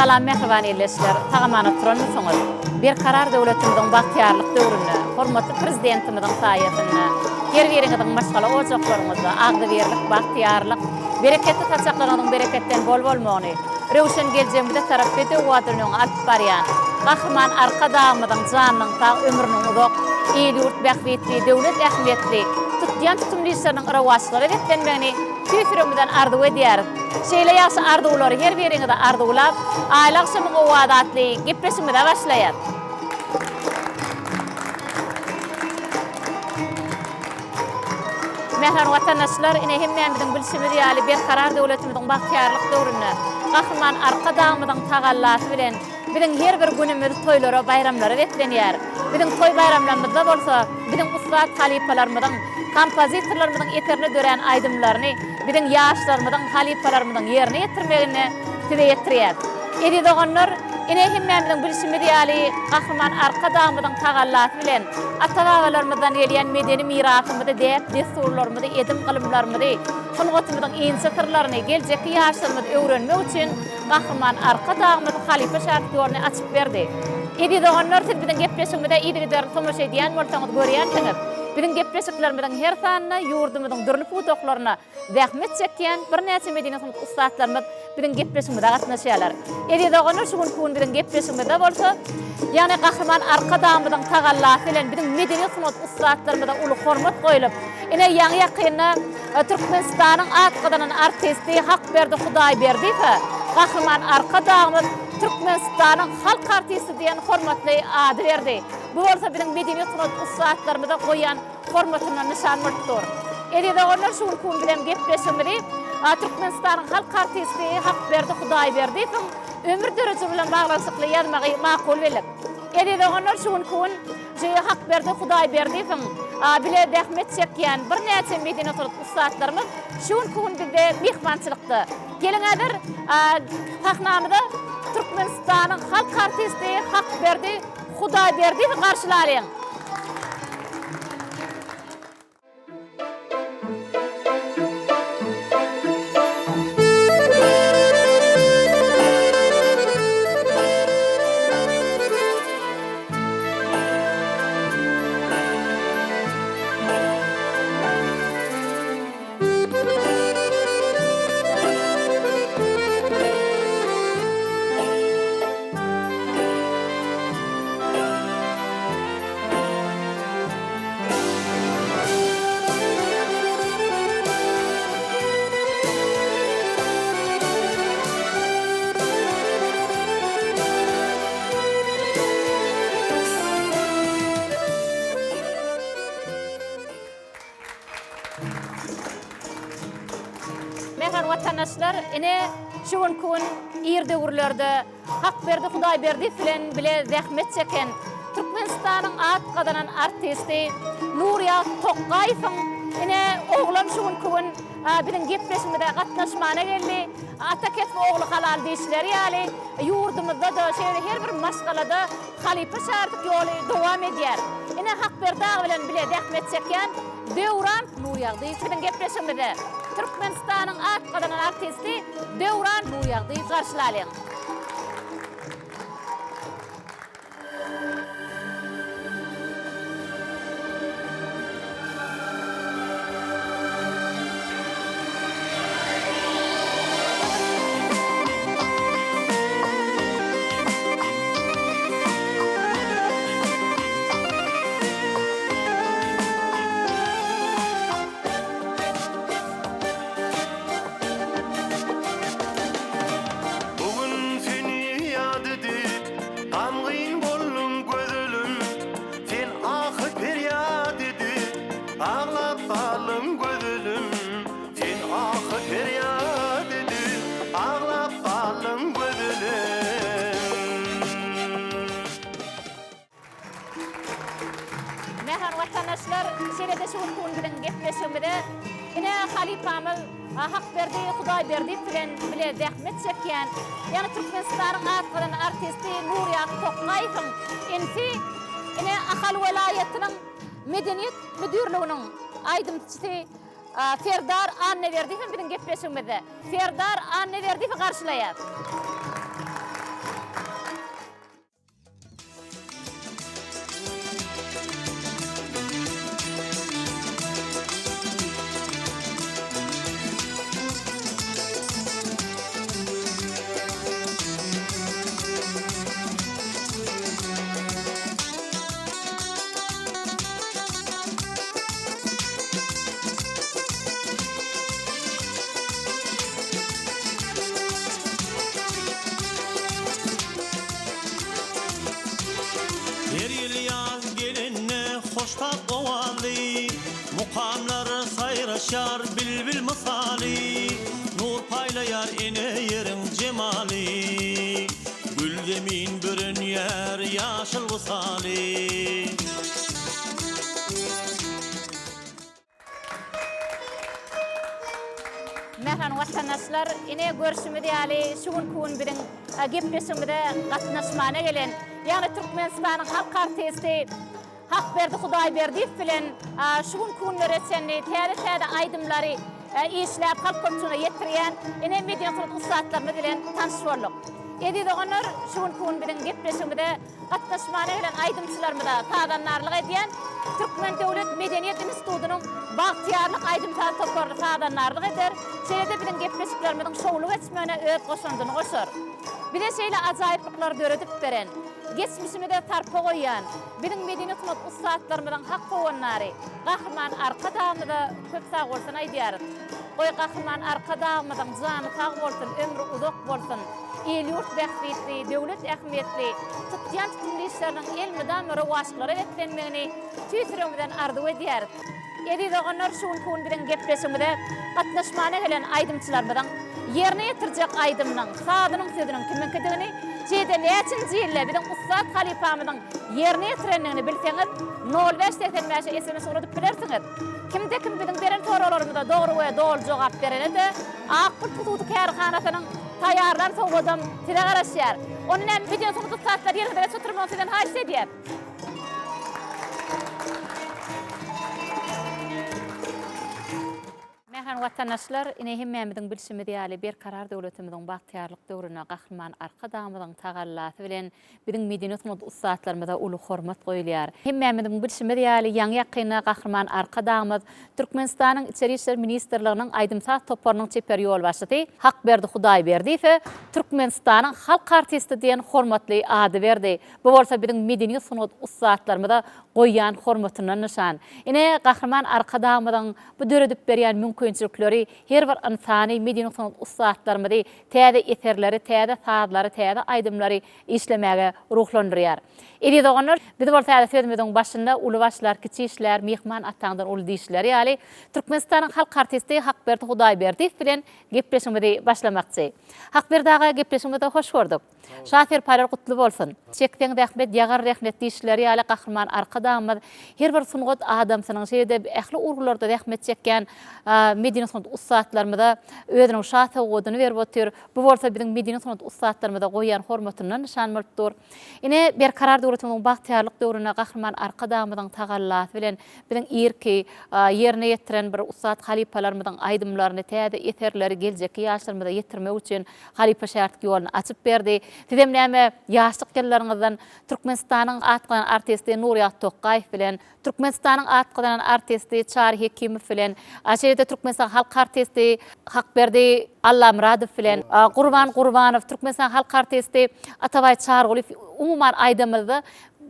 Salam mähriban ildeşler, sag-aman oturanmysyňyz? Berkarar döwletimiziň bagtyýarlyk döwründe, hormatly Prezidentimiziň saýasynda her biriňiziň maşgala ojaklaryňyzda agzybirlik, bagtyýarlyk, bereketli saçaklaryňyzyň bereketden bol bolmagyny, röwşen geljegimize tarap bedew badyny öňe alyp barýan Gahryman Arkadagymyzyň janynyň sag, ömrüniň uzak, il-ýurt bähbitli, döwlet ähmiýetli tutýan tutumly işleriniň rowaçlyga beslenmegini tüýs ýüregimizden arzuw edýäris. Şeýle ýagşy arzuwlary her biriňize arzuwlap, Aýly agşamyň owazy atly gepleşigimize başlaýas. Mähriban watandaşlar, ine hemmämiziň bilşimiz ýaly Berkarar döwletimiziň bagtyýarlyk döwründe Gahryman Arkadagymyzyň tagallasy bilen biziň her bir günümiz toýlara, baýramlara beslenýär. Biziň toý-baýramlarymyzda bolsa biziň ussat halypalarymyzyň, kompozitorlarymyzyň eserinde dörän aýdymlaryny biziň ýaşlarymyzyň, halypalarymyzyň ýerine ýetirmeginde size ýetirýäs. Eziz doganlar, ine hemmämiziň bilşimiz ýaly Gahryman Arkadagymyzyň tagallasy bilen ata-babalarymyzdan gelýän medeni mirasymyzy, däp-dessurlarymyzy, edim-gylymlarymyzy, sungatymyzyň inçe syrlaryny geljekki ýaşlarymyz öwrenmek üçin Gahryman Arkadagymyz halypa-şägirt ýoluny açyp berdi. Eziz doganlar, siz biziň gepleşigimize yzygiderli tomaşa edýän bolsaňyz görýänsiňiz, biziň gepleşiklerimiziň her sanynda ýurdumyzyň dürli pudaklarynda zähmet çekýän birnäçe medeni sungat ussatlarymyz biziň gepleşigimize gatnaşýarlar. Eziz doganlar, şu günki gün biziň gepleşigimizde bolsa, ýagny Gahryman Arkadagymyzyň tagallasy bilen biziň medeni sungat ussatlarymyza uly hormat goýlup, ine ýaňy-ýakynda Türkmenistanyň at gazanan artisti Hakberdi Hudaýberdiýewe Gahryman Arkadagymyz Türkmenistanyň halk artisti diýen hormatly ady berdi. Bu bolsa biziň medeni sungat ussatlarymyza goýýan hormatyndan nyşan bolup dur. Eziz doganlar şu günki gün bilen gepleşigimizi Türkmenistanyň halk artisti Hakberdi Hudaýberdiýewiň ömür dörejiligi bilen baglanyşykly ýazmagy makul bildik. Eziz doganlar şu günki gün şu Hakberdi Hudaýberdiýewiň bile zähmet çekýän birnäçe medeni sungat ussatlarymyz şu günki gün bizde myhmançylykda. Geliň häzir sahnamyza Türkmenistanyň halk artisti Hakberdi Hudaýberdiýewi garşylalyň. Mähriban watandaşlar, ine, şu günki gün ir döwürlerde Hakberdi Hudaýberdiýew bilen bile zähmet çeken Türkmenistanyň at gazanan artisti Nurýagt Tokgaýewiň ine, oglam şu günki gün biziň gepleşigimize gatnaşmana geldi. Ata kesbi ogly halal diýişleri ýaly, ýurdumyzda-da şeýle her bir maşgalada Halypa-şägirtlik ýoly dowam edýär. Ine, Hakberdi aga bilen bile zähmet çekýän Döwran Nurýagdyýew biziň gepleşigimizde Türkmenistanyň at gazanan artisti Döwran Nurýagdyýewi garşylalyň. Bu gün seni ýat edip, gamgyn boldum gözelim. Sen ahy-perýat edip, aglap galdym gözelim. Sen ahy-perýat edip, aglap galdyň gözelim. Mähriban watandaşlar, şeýle-de şu günki gün biziň gepleşigimize ine halypamyz Hakberdi Hudaýberdiýew bilen bile zähmet çekýän, ýagny Türkmenistanyň at gazanan artisti Nurýagdy Tokgaýewiň inisi, ine Ahal welaýatynyň Medeniýet müdirliginiň aýdymçysy Serdar Annaberdiýew hem biziň gepleşigimizde. Serdar Annaberdiýewi garşylaýas. Hoştap owazly mukamlar saýraşýar bilbil mysaly, Nur paýlaýar ene ýeriň jemaly, Gül zemin bürenýär ýaşyl wysaly. Mähriban watandaşlar, ine görşümiz ýaly şu günki gün biziň gepleşigimize gatnaşmana gelen, ýagny Türkmenistanyň halk artisti Hakberdi Hudaýberdiýew bilen şu günki günlere çenli täze-täze aýdymlary işläp halk köpçüligine ýetirýän ene medeni-sungat ussatlarymyz bilen tanyş bolduk. Eziz doganlar, şu günki gün biziň gepleşigimize Gatnaşmana gelen aýdymçylarymyza sazandarlyk edýän Türkmen döwlet medeniýet institutynyň Bagtyýarlyk aýdym-saz topary sazandarlyk eder, şeýle-de biziň gepleşiklerimiziň şowly geçmegine öz goşandyny goşar. Bize şeýle ajaýyplyklary döredip beren, geçmişimize sarpa goýýan, biziň medeni-sungat ussatlarymyzyň hak howandary Gahryman Arkadagymyza köp sagbolsun aýdýarys. Goý, Gahryman Arkadagymyzyň jany sag bolsun, ömri uzak bolsun! Il-ýurt bähbitli, döwlet ähmiýetli tutýan tutumly işleriniň elmydama rowaçlyklara beslenmegini tüýs ýüregimizden arzuw edýäris. Eziz doganlar, şu günki gün biziň gepleşigimize gatnaşmana gelen aýdymçylarymyzyň ýerine ýetirjek aýdymynyň, sazynyň sözüniň kimiňkidigini, şeýle-de näçinji ýylda biziň ussat halypamyzyň ýerine ýetirendigini bilseňiz, nol bäş 85-e sms ugradyp bilersiňiz. Kimde-kim biziň beren soraglarymyza dogry we doly jogap berene-de, Ak Pul hususy kärhanasynyň taýýarlan sowgadam size garaşýar. Onda näme wideo sungat ussatlary ýeriňize geçip oturmagyny sizden haýyşt edýäs. Mähriban watandaşlar, ine hemmämiziň bilşimiz ýaly Berkarar döwletimiziň bagtyýarlyk döwründe Gahryman Arkadagymyzyň tagallasy bilen Biziň medeni-sungat ussatlarymyza uly hormat goýulýar. Hemmämiziň bilşimiz ýaly, ýaňy-ýakynda Gahryman Arkadagymyz Türkmenistanyň Içeri işler ministrliginiň aýdym-saz toparynyň çeper ýolbaşçysy Hakberdi Hudaýberdiýewe Türkmenistanyň halk artisti diýen hormatly ady berdi. Bu bolsa biziň medeni-sungat ussatlarymyza goýýan hormatyndan nyşan. Ine, Gahryman Arkadagymyzyň bu döredip berýän mümkinçilikleri her bir ynsany, medeni-sungat ussatlarymyzy täze eserleri, täze sazlary, täze aýdymlary işlemäge ruhlandyrýar. Eziz doganlar, biz bolsa häzir sözümiziň başynda uly başlar, kiçi işlär, myhman ataňdan uly diýişleri ýaly, Türkmenistanyň halk artisti Hakberdi Hudaýberdiýew bilen gepleşigimizi başlamakçy. Hakberdi aga, gepleşigimizde hoş gördük. Şa serpaýlar gutly bolsun! Çekseň zähmet, ýagar rehnet diýişleri ýaly Gahryman Arkadagymyz her bir sungat adamsynyň, şeýle-de ähli ugurlarda zähmet çekýän medeni-sungat ussatlarymyza özüniň şa sowgadyny berip otyr. Bu bolsa biziň medeni-sungat ussatlarymyza goýýan hormatyndan nyşan bolup dur. Ine, Berkarar döwletimiziň bagtyýarlyk döwründe Gahryman Arkadagymyzyň tagallasy bilen biziň irki ýerine ýetiren bir ussat halypalarymyzyň aýdymlaryny, täze eserleri geljekki ýaşlarymyza ýetirmek üçin halypa-şägirtlik ýoluny açyp berdi. Sizem näme ýaşlyk ýyllaryňyzdan Türkmenistanyň at gazanan artisti Nurýagdy Tokgaýew bilen, Türkmenistanyň at gazanan artisti Çary Hekimow bilen, şeýle-de Türkmenistanyň halk artisti Hakberdi Allamyradow bilen, Gurban Gurbanow, Türkmenistanyň halk artisti Atabaý Çarygulyýew, umuman aýdamyzda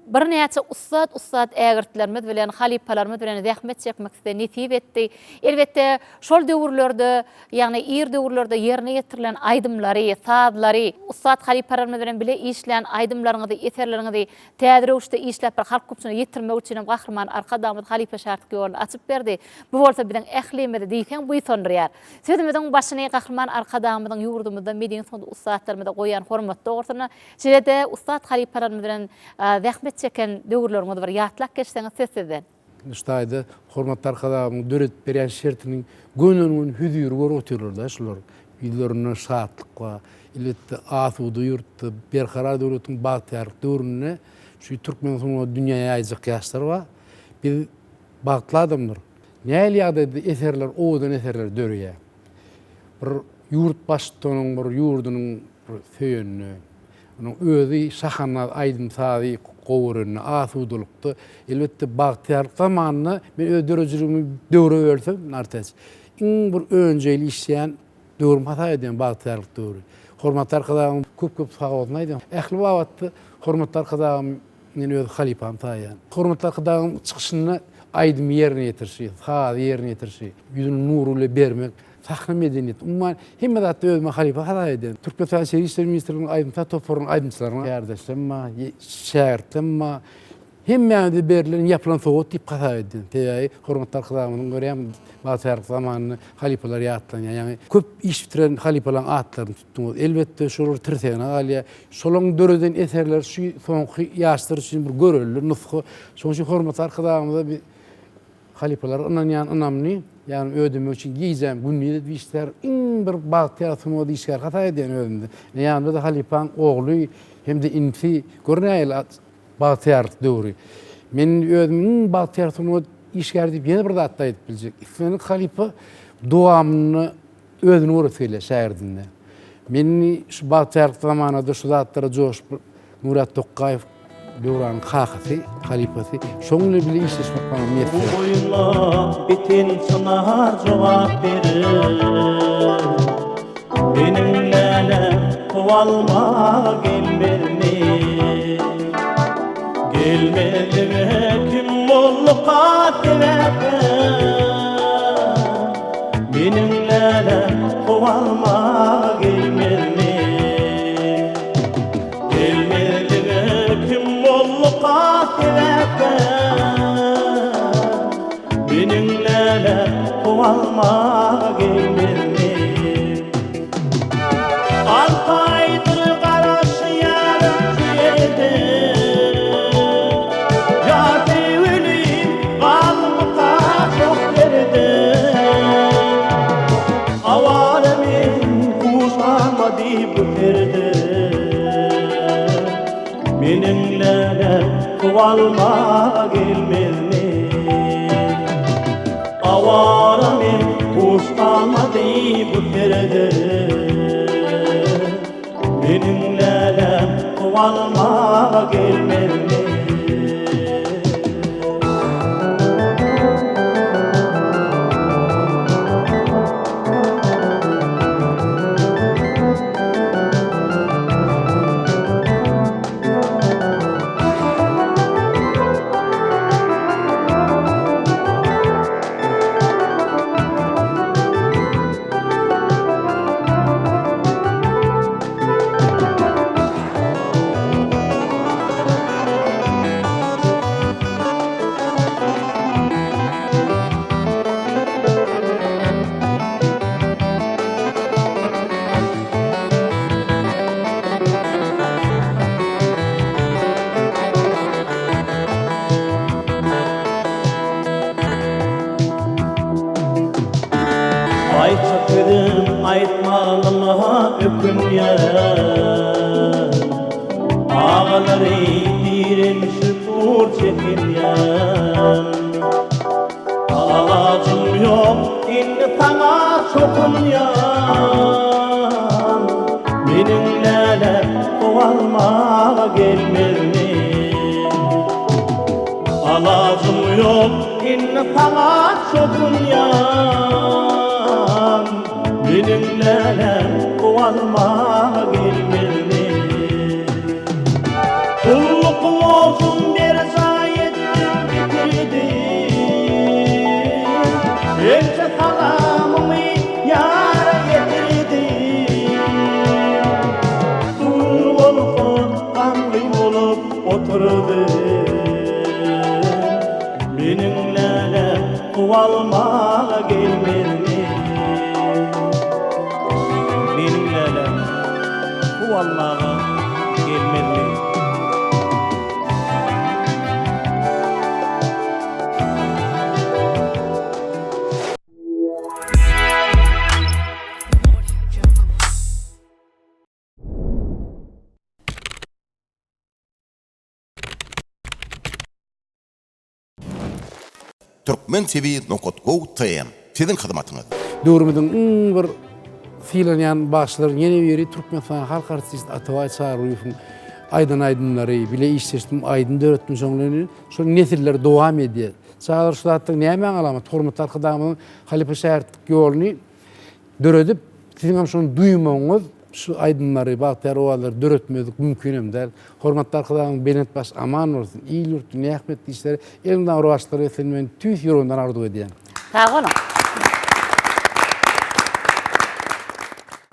birnäçe ussat-ussat ägirtlerimiz bilen, halypalarymyz bilen zähmet çekmek size nesip etdi. Elbetde, şol döwürlerde Ýagny ir döwürlerde ýerine ýetirilen aýdymlary, sazlary, ussat halypalarymyz bilen bile işlän aýdymlaryňyzy, eserleriňizi täze röwüşde işläp bir halk köpçüligine ýetirmek üçin hem Gahryman Arkadagymyz halypa-şägirtlik ýoluny açyp berdi. Bu bolsa biziň ählimizi diýseň buýsandyrýar. Sözümiziň başyny Gahryman Arkadagymyzyň ýurdumyzda medeni-sungat ussatlarymyza goýýan hormaty dogrusynda, şeýle-de ussat halypalarymyz bilen zähmet çeken döwürleriňizi bir ýatlap geçseňiz söz sizden. Şu taýda hormatly Arkadagymyň döredip berýän şertiniň gönden-göni höziri görüp otyrlar-da şular. Ýüzlerinde şatlyk bar. Elbetde, asuda ýurtda, Berkarar döwletiň bagtyýarlyk döwründe şu türkmen sungaty dünýä ýaýjak ýaşlar bar. Biz bagtly adamlar. Nähili ýagdaýda eserler, owadan eserler döreýär. Bir ýurt baştutanyň bir ýurdunyň bir söýenine, Onuň özi şahandaz aýdym-sazy gowy görenine, asudalykda, elbetde, bagtyýarlyk zamanynda men öz döredijiligimi döwre bölsem, Nartäç, iň bir önjeýli işleýän döwrüm hasap edýän bagtyýarlyk döwri. Hormatly Arkadagym köp-köp sagbolsun aýdýan. Ähli babatda hormatly Arkadagym men öz halypam saýýan. Hormatly Arkadagymyň çykyşynda aýdymy ýerine ýetirişi, sazy ýerine ýetirişi, ýüzüni nur bilen bermek, Sahna medeniýeti, umuman, hemme zatda özüme halypa hasap edýän. Türkmenistanyň Içeri işler ministrliginiň aýdym-saz toparynyň aýdymçylaryna kärdeşlerim bar, şägirtlerim bar. Hemmämize berlen, ýapylan sowgat diýip hasap edýän. Sebäbi hormatly Arkadagymyzyň görýän bagtyýarlyk zamanynda halypalar ýatlanýar. Ýagny köp iş bitiren halypalaryň atlaryny tutduňyz. Elbetde şolar tirsegine galýar. Şolaryň döreden eserleri şu soňky ýaşlar üçin bir görelde, nusga. Şonuň üçin hormatly Arkadagymyza biz Halypalara ynanýan ynamyny, ýagny ödemek üçin gijäm gündiz edip işlär, iň bir bagtyýar sungat işgäri hasap edýän özümdi. Ine ýanymda-da halypaň ogly hem-de inisi, gör nähili bagtyýarlyk döwri. Men indi özümi iň bagtyýar sungat işgäri diýip ýene bir zat-da aýdyp biljek. Islendik halypa dowamynda Özüni göresi gelýär şägirdinde. Men indi şu bagtyýarlyk zamanada şu zatlara joşup Nurat Tokgaýew Döwranyň kakasy, halypasy, şoň bilen bile işleşmek maňa miýesser Bu oýuna biten çynar jogap berer. Meniň läläm kowalmaga gelmezmi? Gelmezlige kim bolduka sebäpkär? Meniň läläm kowalmaga gelmezmi? Gelmezlige kim bolduka sebäpkär? Meniň läläm kowalmaga gelmezmi? Alty aýdyr garaşýaryn şu ýerde. Ýar söýgülim galdymyka çoh derde. Awara men huş galmady bu serde. Meniň läläm kowalmaga gelmezmi? Awara men huş galmady bu serde. Meniň läläm kowalmaga gelmezmi? Aýtjak sözüm aýtmanyma ökünýän. Agalary direnişip dur çekinýän. Alajym ýok indi saňa çokunýan. Meniň läläm kowalmaga gelmezmi? Alajym ýok indi saňa çokunýan. Meniň läläm kowalmaga gelmezmi? Gulluk borjum berjaý etdim bitirdim. Ençe salamymy ýara ýetirdim. Dur bolsa gamgyn bolup oturdym. Meniň läläm kowalmaga gelmezmi? Meniň läläm kowalmaga gelmezmi? Türkmen TV nokat gov TM siziň hyzmatyňyzda. Döwrümiziň iň bir sylanýan bagşylaryň ýene biri Türkmenistanyň halk artisti Atabaý Çaryýewiň aýdan aýdymlary, bile işleşdim, aýdym döretdim şoň bilen. Şol nesiller dowam edýär. Çagalar şu zatlar nämäň alamaty? Hormatly Arkadagymyzyň halypa-şägirtlik ýoluny döredip, siziň hem şony duýmagyňyz, şu aýdymlary, bagtyýar owazlary döretmezlik mümkin hem däl. Hormatly Arkadagymyzyň belent başy aman bolsun, il-ýurtda nähmetli işleri elmydama rowaçlyklar etsin men tüýs ýüregimden arzuw edýän. Sag boluň.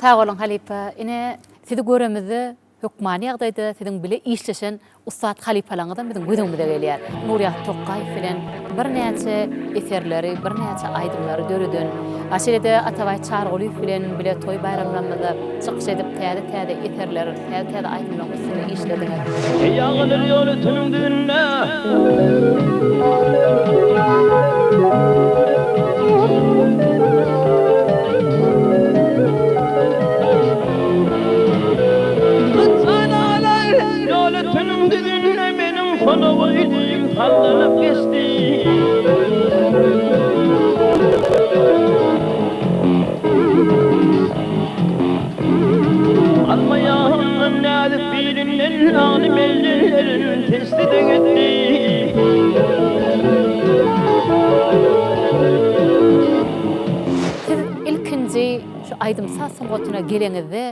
Sag boluň halypa. Ine, sizi göremizde. Hökmany ýagdaýda siziň bile işleşen ussat halypalaryňyzam biziň göz öňümize gelýär. Nurýagdy Tokgaýew bilen birnäçe eserleri, birnäçe aýdymlary döreden, a şeýle-de Atabaý Çarygulyýew bilen bile toý baýramlarymyzda çykyş edip täze-täze eserler, täze-täze aýdymlaryň üstünde işlediňiz. Ýagylyr ýoly tünüň düzünde. Ýoly tünüň düzünde meniň sona öýdüm sallanyp geçdi. Alma ýagyndan näzik bilinden lagly mellerin tesdi-de gitdi. Siz ilkinji şu aýdym-saz sungatyna geleňizde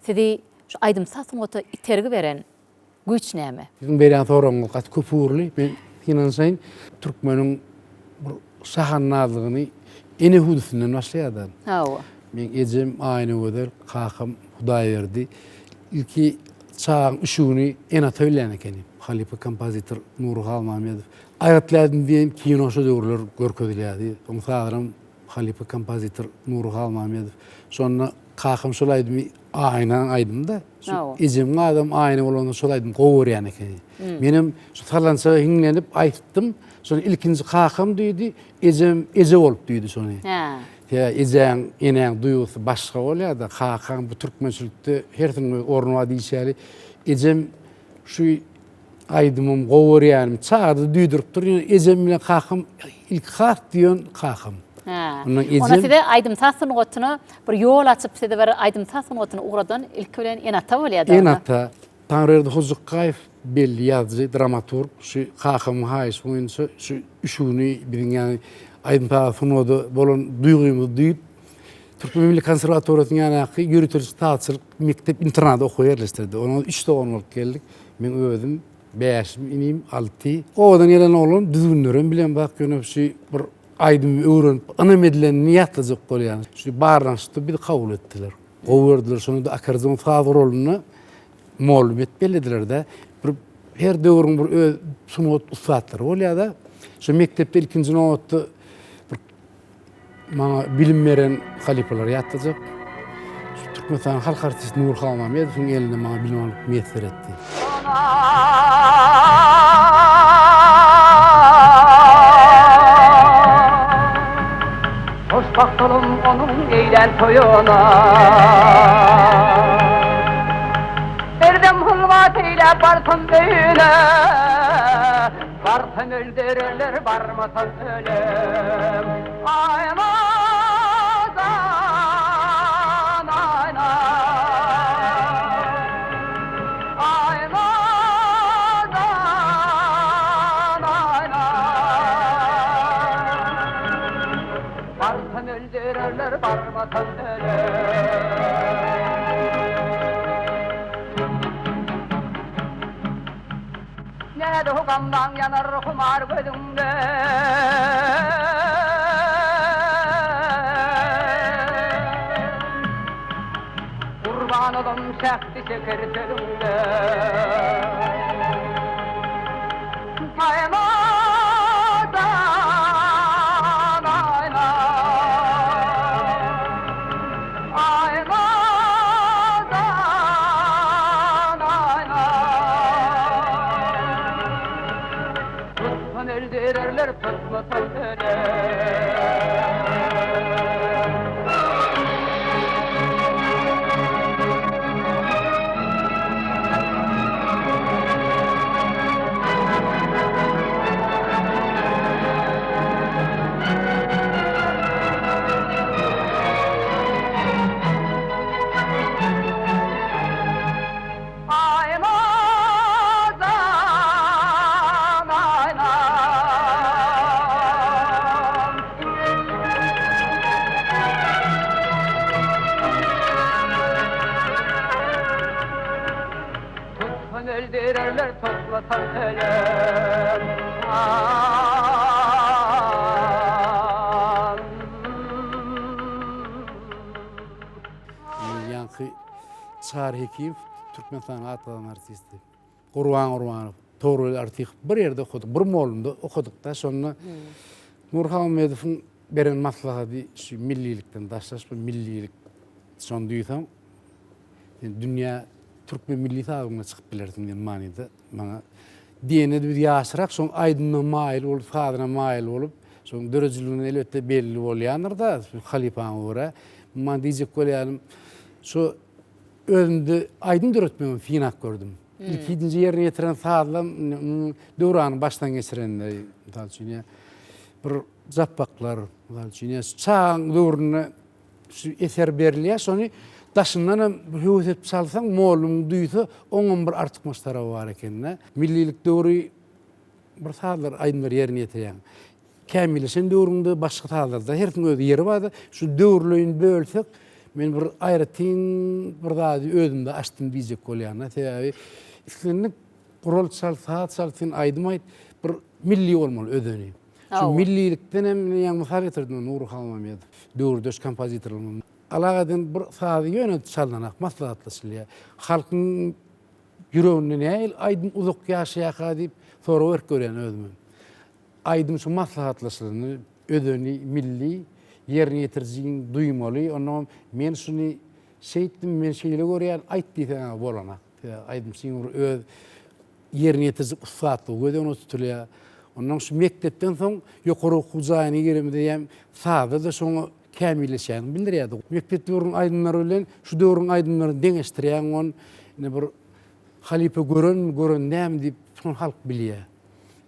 sizi şu aýdym-saz sungata itergi beren güýç näme? Siziň berýän soragyňyz gaty köp ugurly. Men synanyşaýyn. Türkmeniň bir şahandazlygyny ene hüwdüsinden başlaýar-da. Hawa. Meň ejem Aýnagözel, kakam Hudaýberdi. Ilki çagaň üşügini ene-ata bilýän ekeni. Halypa kompozitor Nury Halmämmedow. Aýgytly ädim diýen kino şo döwürler görkezilýärdi. Oň sazynam halypa kompozitor Nury Halmämmedow. Şonda kakam şol aýdymy Aýnaň aýdymy-da. Şu ejemiň adam Aýna bolanda şol aýdymy gowy görýän ekeni. Menem şu sallançaga hiňlenip aýtdym. Şony ilkinji kakam duýdy, ejem eje bolup duýdy şony. Hä. Tä ejäň, enäň duýgusy başga bolýar-da, kakaň bu türkmençilikde hersiniň öz orny bar diýişi ýaly, ejem şu aýdymym gowy görýänim çagada duýduryp dur. Ýöne ejem bilen kakam ilki has duýan kakam. Hä. Ondan ejem Onda size aýdym-saz sungatyna bir ýol açyp, sizi bir aýdym-saz sungatyna ugradan ilki bilen ene-ata bolýar-da. Ene-ata. Taňryberdi Hojukgaýew belli ýazyjy, dramaturg şu kakamyň haýyşy boýunça şu üşügini biziň ýaňy aýdym-saz sungata bolan duýgymyzy duýup, Türkmen milli konserwatoriýasynyň ýanyndaky ýörite sazçylyk mekdep internada okuwa ýerleşdirdi. Onuň üç dogan bolup geldik. Meň özüm, Bäşim inim, Alty. Obadan gelen oglan düzgünlerem bilen bak, ýöne şu bir aýdymy öwrenip, ynam edilenini ýatlajak bolýan. Şu barlanyşykda bizi kabul etdiler. Gowy gördüler. Şonda-da akkordeon saz guralynda mugallym edip bellediler-de. Bir her döwrüň bir öz sungat ussatlary bolýar-da. Şu mekdepde ilkinji nobatda bir maňa bilim beren halypalary ýatlajak. Şu Türkmenistanyň halk artisti Nury Halmämmedowyň elinde maňa bilim almak miýesser etdi. Hoşbagt olam onuň eýlän toýuna. Berdem hylwat eýläp barsam öýüne. Barsam öldürerler, barmasam ölem. Aýnadan, aýna. Aýnadan, aýna. Barsam öldürerler, barmasam ölem. Näde gamlaň ýanar humar gözüňde. Gurban olam şähdi şeker sözüňde. Aýnadan aýna. Aýnadan aýna. Tutsan öldürerler, tutmasan öler. Aýnadan aýna. Tutsan öldürerler, tutmasan ölem. Ýaňky Çary Hekimow. Türkmenistanyň at gazanan artisti. Gurban Gurbanow, Togrul Artykow bir ýerde okadyk, bir mugallymda okadyk-da. Şonda Nury Halmämmedowyň beren maslahady şu millilikden daşlaşma, millilik şony duýsaň, sen dünýä türkmen milli sazyna çykyp bilersiň diýen manyda maňa diýende biz ýaşrak şoň aýdymyna maýyl bolup, sazyna maýyl bolup, şoň döredijiligine elbetde belli bolýandyr-da, halypaňa görä. Maňa diýjek bolýanym, şu özümde aýdym döretmegimi synap gördüm. Ilkinji ýerine ýetiren sazlam döwranyň başdan geçirenleri, mysal üçin, ýa bir japbaklar, mysal üçin, ýa çagaň döwründe şu eser berilýär, şony daşyndan hem höwes edip çalsaň, mugallymyň duýsa, oňam bir artykmaç tarapy bar ekeni. Millilik döwri bir sazlar, aýdymlar ýerine ýetirýäň. Kämilleşen döwrüňde başga sazlarda hersiniň öz ýeri bardy. Şu döwürleýin bölsek, men bir aýratyn bir zady özümde açdym diýjek bolýan-da. Sebäbi islendik gural çal, saz çal, sen aýdym aýt, bir milli bolmaly özeni. Şu millilikden hem ýaňy mysal getirdim Nury Halmämmedow, döwürdeş kompozitorlarymyz. Alagadan bir sazy ýöne çalnanak, maslahatlaşylýar. Halkyň ýüreginde nähili aýdym uzak ýaşaýarka diýip sorag berip görýän özüme. Aýdym şu maslahatlaşylany özeni milli ýerine ýetirijiň duýmaly, onnoňam men şuny şeýtdim, men şeýle görýän aýt diýseň-ä bolanak. Sebäbi aýdymçyň bir öz ýerine ýetiriji ussatlygy göz öňünde tutulýar. Onnoň şu mekdepden soň ýokary okuw jaýyna giremizde hem sazda-da şoňa kämilleşýäniňi bildirýärdi. Mekdep döwrüniň aýdymlary bilen şu döwrüň aýdymlaryny deňeşdirýäň on indi bir halypa görenmi, gören dälmi diýip şony halk bilýär.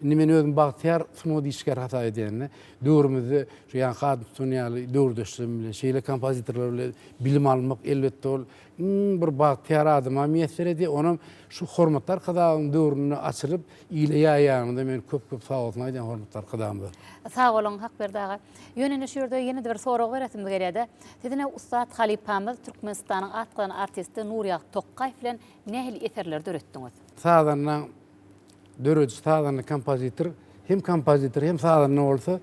Indi men özümi bagtyýar sungat işgäri hasap edýän-de. Döwrümizde şu ýaňky adyny tutan ýaly döwürdeşlerim bilen, şeýle kompozitorlar bilen bilim almak elbetde ol iň bir bagtyýar adama miýesser edýär. Onam şu hormatly Arkadagyň döwründe açylyp, ile ýaýanynda men köp-köp sagbolsun aýdýan hormatly Arkadagymyza. Sag boluň, Hakberdi aga. Ýöne indi şu ýerde ýene-de bir sorag beresimiz gelýär-de. Siz ine ussat halypamyz Türkmenistanyň at gazanan artisti Nurýagdy Tokgaýew bilen nähili eserleri döretdiňiz? Sazanda dörediji sazanda kompozitor hem kompozitor hem sazanda bolsa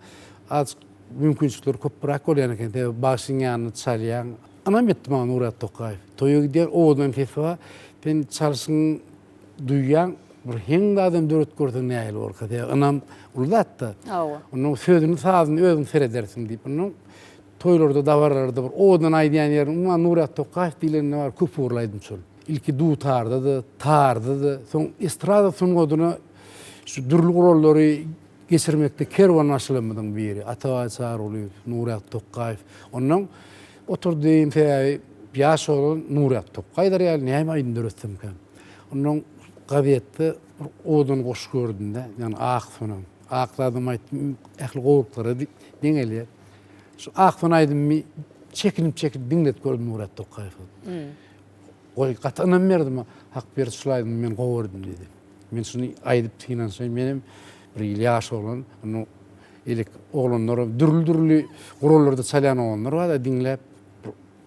azajyk mümkinçilikleri köpräk bolýan eken. Sebäbi bagşyň ýanynda çalýaň. Ynam etdi maňa Nurat Tokaýew. Toýa gidýän owadan sesi bar. Sen çalşyňy duýýaň. Bir heň zadam döredip görseň nähili bolarka. Sebäbi ynam uly zatda. Hawa. Onuň sözüni, sazyny özüň seredersiň diýip. Ondan toýlarda, dabaralarda bir owadan aýdýan ýerini umuman Nurat Tokaýew diýlende bar köp ugurly aýdymçy ol. Ilki dutarda-da, tarda-da, soň estrada sungatyna şu dürli gurallary geçirmekde kerwenbaşylarymyzyň biri Atabaý Çarygulyýew, Nurýagdy Tokgaýew. Ondan oturdym, sebäbi ýaş oglan Nurýagdy Tokgaýdyr ýaly näme aýdym döretsemkäm. Ondan gazetde bir owadan goşgy gördüm-de, ýagny Ak sona. Ak zadam aýtdym, ähli gowulyklara deňelýär. Şu Ak sona aýdymyny çekinip-çekinip diňledip gördüm Nurýagdy Tokgaýewe. Goý, gaty ynam berdi maňa. Hakberdi şul aýdymy men gowy gördüm diýdi. Men şuny aýdyp synanyşaýyn, menem bir ýyl ýaş oglan, onda elek oglanlar dürli-dürli gurallarda çalýan oglanlar bar-da, diňläp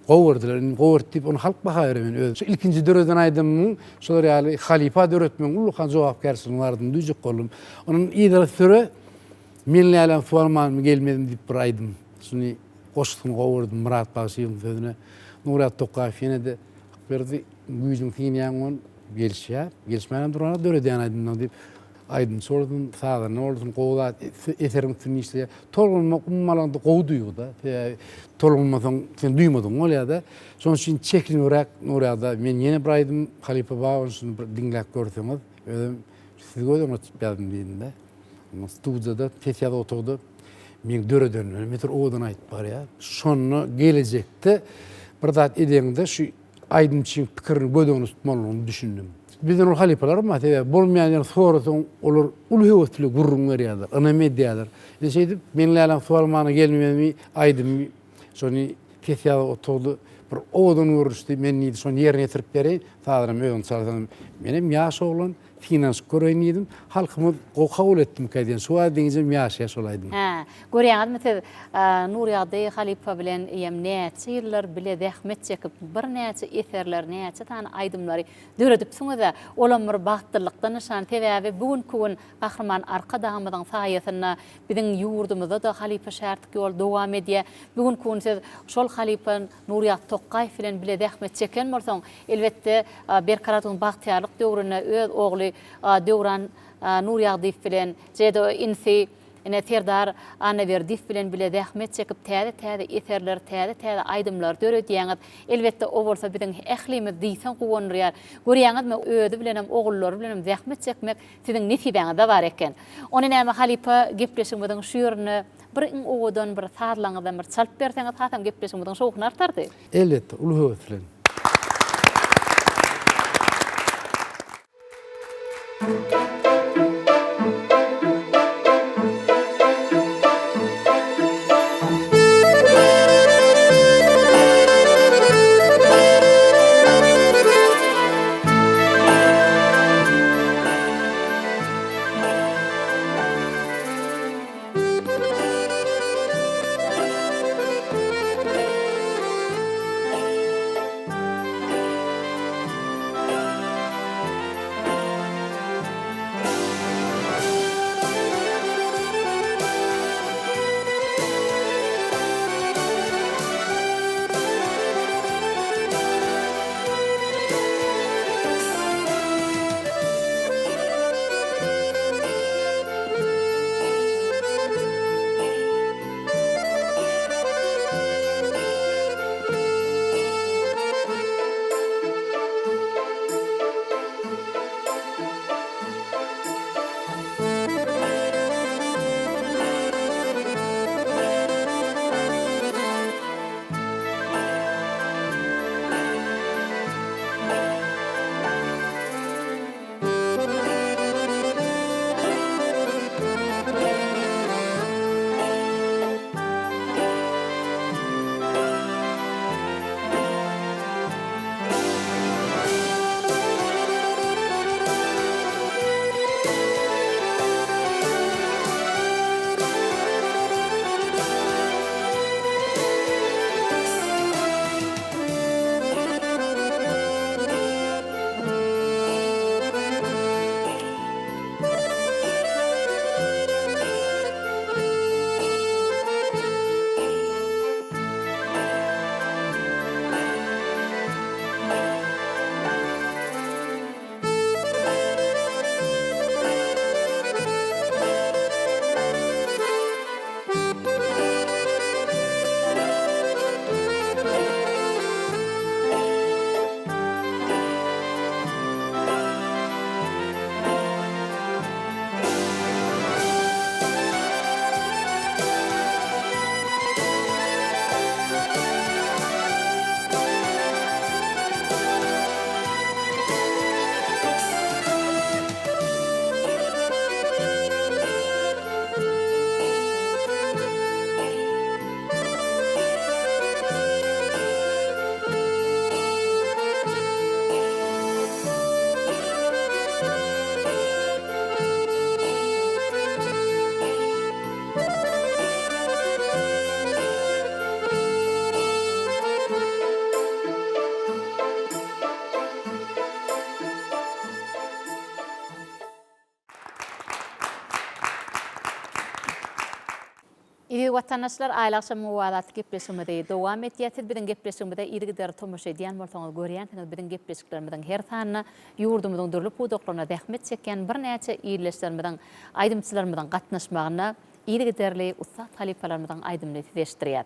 gowy gördüler. Indi gowy gördi diýip, ony halk baha berer men özüm. Şu ilkinji döreden aýdymymyň şolar ýaly halypa döretmegiň ullakan jogapkärçiliginiň bardygyny duýjak boldum. Onuň yzara süre Men läläm suw almanmy gelmezmi diýip bir aýdym. Şuny goşgusyny gowy gördüm Myrat bagşynyň sözüne. Nuryýaz Tokgaýew ýene-de Hakberdi güýjüň synýaň on gelişýär. Gelişmänem duranok döredýän aýdymlaň diýip. Aýdymçy bolsun, sazanda bolsun gowy zat eseriň üstünde işleýär. Tolgunmak umuman alanda gowy duýgy-da. Sebäbi tolgunmasaň sen duýmadygyň bolýar-da. Şonuň üçin çekinibräk Nuryýaza men ýene bir aýdym halypa bar şuny bir diňläp görseňiz özüm sizi göz öňünde tutup ýazdym diýdim-de. Studiýada, ses ýazuw otagda meň döredenimden beter owadan aýdyp barýar. Şonda gelejekde bir zat edeňde şu aýdymçyň pikirini göz öňünde tutmalydygyny düşündim. Bizden ol halypalar bar, sebäbi bolmaýan ýerini sorasaň, olar uly höwes bilen gürrüň berýärler, ynam edýärler. Ine şeýdip, Men läläň suw almana gelmezmi aýdymy şony ses ýazuw otagda bir owadan görnüşde men diýdi, şony ýerine ýetirip bereýin, sazynam özüň çalsaň. Menem ýaş oglan. Synanyşyp göreýin diýdim. Halkymyz gowy kabul etdimikä diýen. Şu wagt deňijem ýaşaýar şol aýdym. Hä, görýäňizmi siz Nurýagdy halypa bilen eýýäm näçe ýyllar bile zähmet çekip, birnäçe eserler, näçe sany aýdymlary döredipsiňiz-ä. Olam bir bagtlylykdan nyşan. Sebäbi bu günki gün Gahryman Arkadagymyzyň saýasynda biziň ýurdumyzda-da halypa-şärtlik ýoly dowam edýär. Bu günki gün siz şol halypa Nurýagdy Tokgaýew bilen bile zähmet çeken bolsaň, elbetde, Berkarar döwrüň bagtyýarlyk döwründe öz ogly Döwran Nurýagdyýew bilen, şeýle-de inisi ine Serdar Annaberdiýew bilen bile zähmet çekip, täze-täze eserleri, täze-täze aýdymlary döredýäňiz. Elbetde, o bolsa biziň ählimizi diýseň guwandyrýar. Görýäňizmi, özi bilenem, ogullary bilenem zähmet çekmek siziň nesibäňizde bar eken. Ony näme halypa gepleşigimiziň şu ýerinde bir iň owadan bir sazlaryňyzdan bir çalyp berseňiz hasam gepleşigimiziň şowhuny artardy. Elbetde, uly höwes bilen. Eziz watandaşlar, Aýly agşamyň owazy atly gepleşigimizi dowam etýäs. Siz biziň gepleşigimize yzygiderli tomaşa edýän bolsaňyz, görýänsiňiz biziň gepleşiklerimiziň her sanyna ýurdumyzyň dürli pudaklarynda zähmet çekýän birnäçe ildeşlerimiziň, aýdymçylarymyzyň gatnaşmagynda yzygiderli ussat halypalarymyzyň aýdymyny size eşitdirýäs.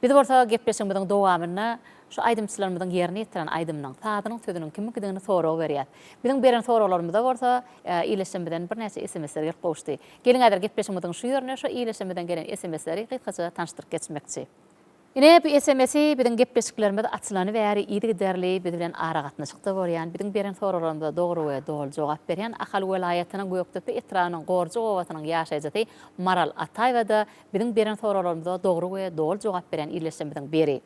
Biz bolsa gepleşigimiziň dowamynda şu aýdymçylarymyzyň ýerine ýetiren aýdymynyň sazynyň sözüniň kimiňkidigini sorag berýäs. Biziň beren soraglarymyza bolsa ildeşlerimizden birnäçe sms-ler gelip gowuşdy. Geliň häzir gepleşigimiziň şu ýerinde şu ildeşlerimizden gelen sms-leri gysgaça tanyşdyryp geçmekçi. Ine, bu sms-i biziň gepleşiklerimiz açylany bäri yzygiderli biz bilen aragatnaşykda bolýan, biziň beren soraglarymyza dogry we doly jogap berýän Ahal welaýatynyň Gökdepe etrabynyň Gorjak obasynyň ýaşaýjysy Maral Ataýewa-da biziň beren soraglarymyza dogry we doly jogap berýän ildeşlerimiziň biri.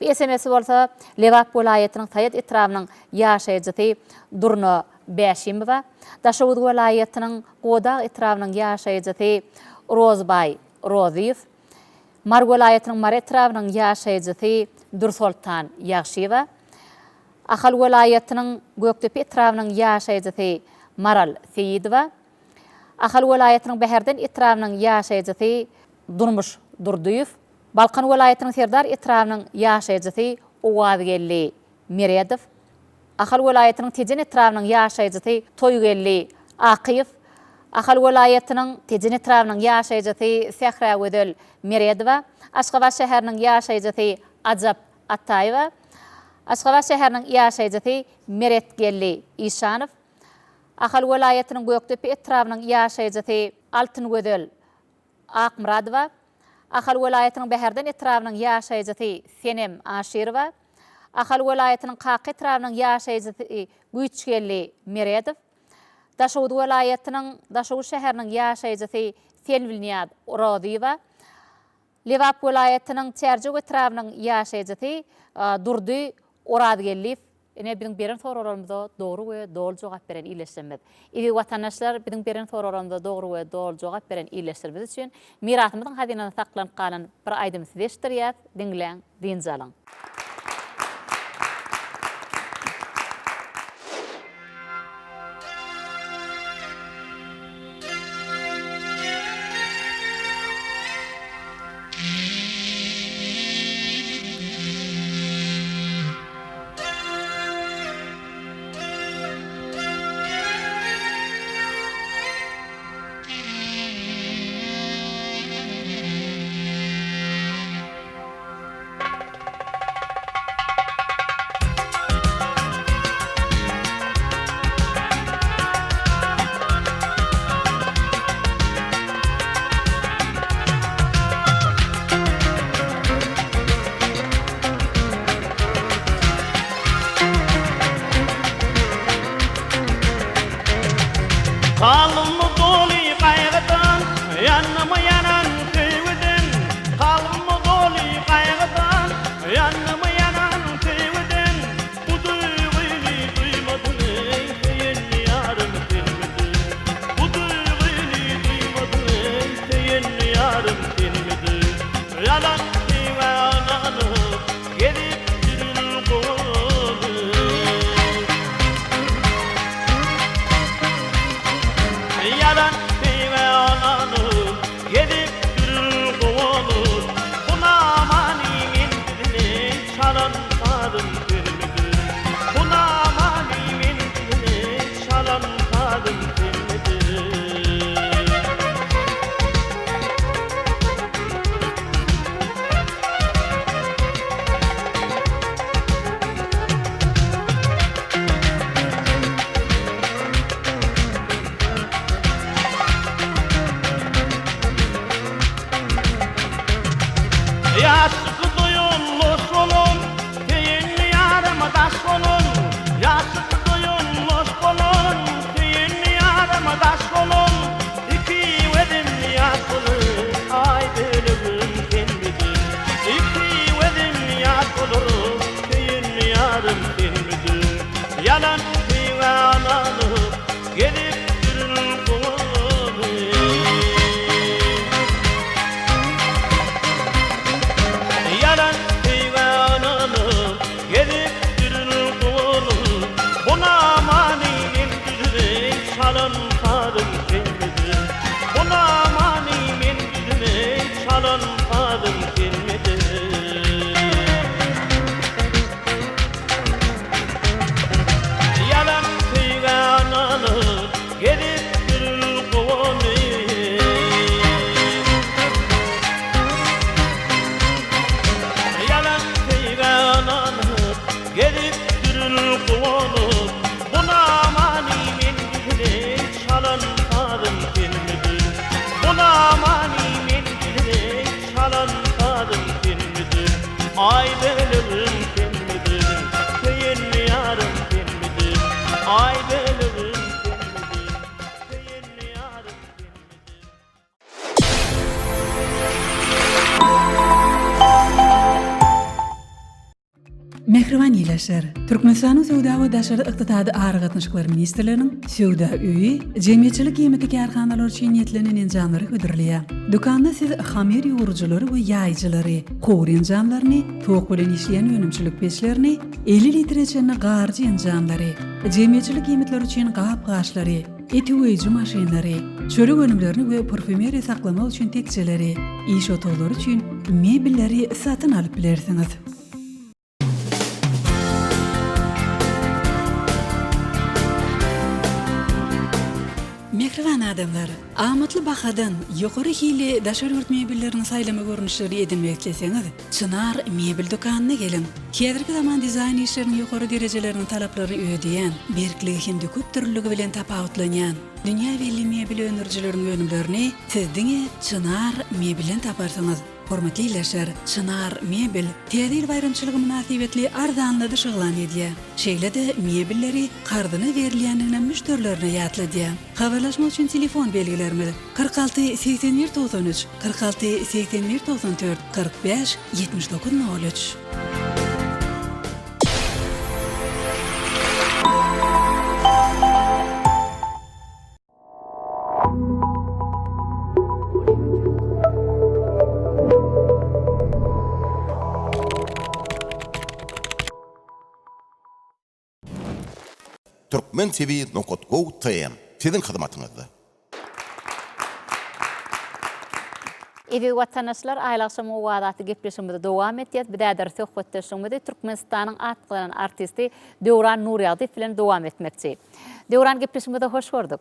Bu sms-i bolsa Lebap welaýatynyň Saýat etrabynyň ýaşaýjysy Durna. Bäşimowa, Daşoguz welaýatynyň Godag etrabynyň ýaşaýjysy Rozbaý Rozyýew, Mary welaýatynyň Mary etrabynyň ýaşaýjysy Dürsoltan Ýagşyýewa, Ahal welaýatynyň Gökdepe etrabynyň ýaşaýjysy Maral Seýidowa, Ahal welaýatynyň Bäherden etrabynyň ýaşaýjysy Durmuş Durdyýew, Balkan welaýatynyň Serdar etrabynyň ýaşaýjysy Owazgeldi Meredow, Ahal welaýatynyň Tejen etrabynyň ýaşaýjysy Toýgeldi Akyýew, Ahal welaýatynyň Tejen etrabynyň ýaşaýjysy Sähragözel Meredowa, Aşgabat şäheriniň ýaşaýjysy Ajap Ataýewa, Aşgabat şäheriniň ýaşaýjysy Meretgeldi Işanow, Ahal welaýatynyň Gökdepe etrabynyň ýaşaýjysy Altyngözel Akmyradowa, Ahal welaýatynyň Bäherden etrabynyň ýaşaýjysy Senem Aşyrowa, Ahal welaýatynyň Kaka etrabynyň ýaşaýjysy Güýçgeldi Meredow, Daşoguz welaýatynyň Daşoguz şäheriniň ýaşaýjysy Selbilnyýaz Rozyýewa, Lebap welaýatynyň Çärjew etrabynyň ýaşaýjysy Durdy Orazgeldiýew Ine, biziň beren soraglarymyza dogry we doly jogap beren ildeşlerimiz. Eziz watandaşlar, biziň beren soraglarymyza dogry we doly jogap beren ildeşlerimiz üçin mirasymyzyň hazynasynda saklanyp galan bir aýdymy size eşitdirýäs, diňläň, dynç alyň. Kalbym doly gaýgydan, Ýanyma ýanan söýgüden. Kalbym doly gaýgydan, Ýanyma ýanan söýgüden. Bu duýgyny duýmadyň eý, söýen ýarym senmidiň? Bu duýgyny duýmadyň eý, söýen ýarym senmidiň? Ýalan söýgä ynanyp, gezip ýörün gowuny. Ýalan söýgä ynanyp, gezip ýörün gowuny. Bu namany men düzüne çalan sazym senmidiň? Bu namany men düzüne çalan sazym senmidiň? Ýaşlyky doýan loş bolan, Söýen ýaryma daş bolan. Ýaşlyky doýan loş bolan, Söýen ýaryma daş bolan. Iki gözüm ýaş bolar, Aý bölegim senmidiň? Iki gözüm ýaş bolar, Söýen ýarym senmidiň? Ýalan söýgä ynanyp, Gezip ýörün gowuny. Ýalan söýgä ynanyp, Gezip ýörün gowuny. Bu namany men düzümeý, Çalan sazym senmidiň? Bu namany men düzümeý, Çalan sazym senmidiň? Ýalan söýgä ynanyp, gezip ýörün gowuny. Ýalan söýgä ynanyp, gezip ýörün gowuny. Bu namany men düzüne çalan sazym senmidiň? Bu namany men düzüne çalan sazym senmidiň? Aý bölegim senmidiň? Söýen ýarym senmidiň? Aý bölegim senmidiň? Söýen ýarym senmidiň? Mähriban ildeşler! Türkmenistanyň Söwda we daşary ykdysady aragatnaşyklar ministrliginiň Söwda öýi jemgyýetçilik iýmiti kärhanalary üçin niýetlenen enjamlary hödürleýär. Dükanda siz hamyr ýugrujylary we ýaýyjylary, howur enjamlaryny, tok bilen işleýän önümçilik peçlerini, 50 litre çenli garyjy enjamlary, jemgyýetçilik iýmitleri üçin gap-gaçlary, et üweýji maşynlary, çörek önümlerini we parfýumeriýa saklamak üçin tekjeleri, iş otaglary üçin mebelleri satyn alyp bilersiňiz. Mähriban adamlar! Amatly bahadan, ýokary hilli daşary ýurt mebelleriniň saýlama görnüşlerini edinmek isleseňiz, Çynar mebel dükanyna geliň! Häzirki zaman dizaýn işleriniň ýokary derejeleriniň talaplaryny ödeýän, berkligi hem-de köpdürlüligi bilen tapawutlanýan, dünýä belli mebel öndürijileriň önümlerini siz diňe Çynar mebelden taparsyňyz. Hormatly ildeşler, Çynar mebel Täze ýyl baýramçylygy mynasybetli arzanladyş yglan edýär. Şeýle-de mebelleri karzyna berilýändigini müşderilerine ýatladýar. Habarlaşmak üçin telefon belgilerimiz, 46 81 93, 46 81 94, 45 79 03. Türkmen TV nokat gov TM siziň hyzmatyňyzda. Eziz watandaşlar, Aýly agşamyň owazy atly gepleşigimizi dowam etýäs. Biz häzir söhbetdeşligimizi Türkmenistanyň at gazanan artisti Döwran Nurýagdyýew bilen dowam etmekçi. Döwran gepleşigimize hoş gördük.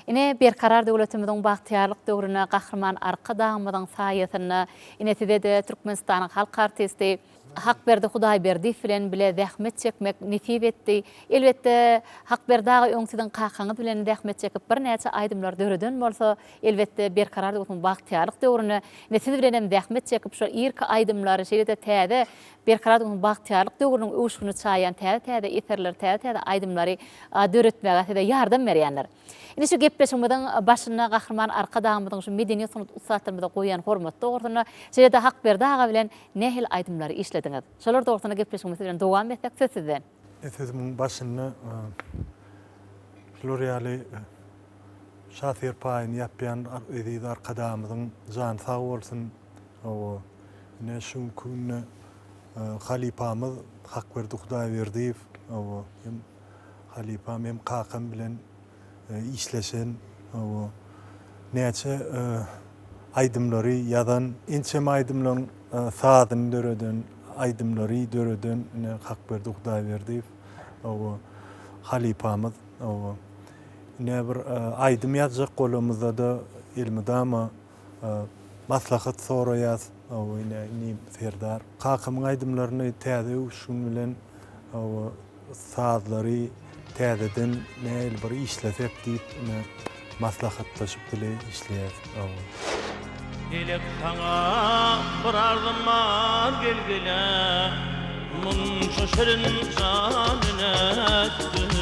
Ine, Berkarar döwletimiziň bagtyýarlyk döwründe Gahryman Arkadagymyzyň saýasynda, ine, size-de Türkmenistanyň halk artisti Hakberdi Hudaýberdiýew bilen bile zähmet çekmek nesip etdi. Elbetde, Hakberdi aga öň siziň kakaňyz bilen zähmet çekip birnäçe aýdymlar döreden bolsa, elbetde, Berkarar döwletimiziň bagtyýarlyk döwründe, ine, siz bilen hem zähmet çekip, şol irki aýdymlary, şeýle-de täze Berkarar döwletimiziň bagtyýarlyk döwrüniň öwüşgini çaýýan täze-täze eserleri, täze-täze aýdymlary döretmäge size ýardam berýändir. Indi şu gepleşigimiziň başynda Gahryman Arkadagymyzyň şu medeniýet sungat ussatlarymyza goýýan hormaty dogrusynda, şeýle-de Hakberdi aga bilen nähili aýdymlary işlediňiz? Şolar dogrusynda gepleşigimizi bilen dowam etsek, söz sizden. Sözümiň başynda şular ýaly şa serpaýyny ýapýan eziz Arkadagymyzyň jany sag bolsun, Hawa, ine şu günki günde halypamyz Hakberdi Hudaýberdiýew, hawa, hem halypam, hem kakam bilen işleşen, hawa, näçe aýdymlary ýazan, ençeme aýdymlaryň sazyny döreden, aýdymlary döreden ine Hakberdi Hudaýberdiýew, hawa, halypamyz, hawa. Ine bir aýdym ýazjak bolamyzda-da elmydama Maslahat soraýas hawa ine inim Serdar. Kakamyň aýdymlaryny täze öwüşgin bilen hawa sazlary täzeden nähili bir işlesek diýip ine maslahatlaşyp bile işleýäs hawa. Pelek saňa bir arzym bar gel gele munça şirin jany nätdiň.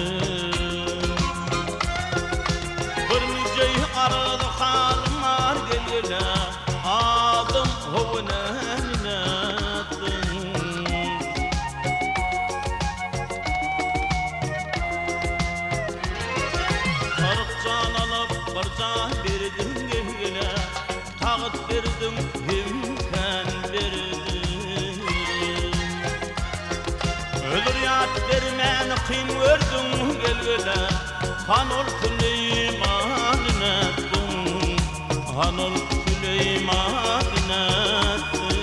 Bir müjeý arzy halym bar gel-gele, Adam how enäni nätdiň? 40 jan alyp, bir jan berdiň gel-gele, Tagt berdiň hem kän berdiň. Zürýat bermäni kyn gördüň gel-gele, Han ol Süleýmany nätdiň? Han ol Süleýmany nätdiň?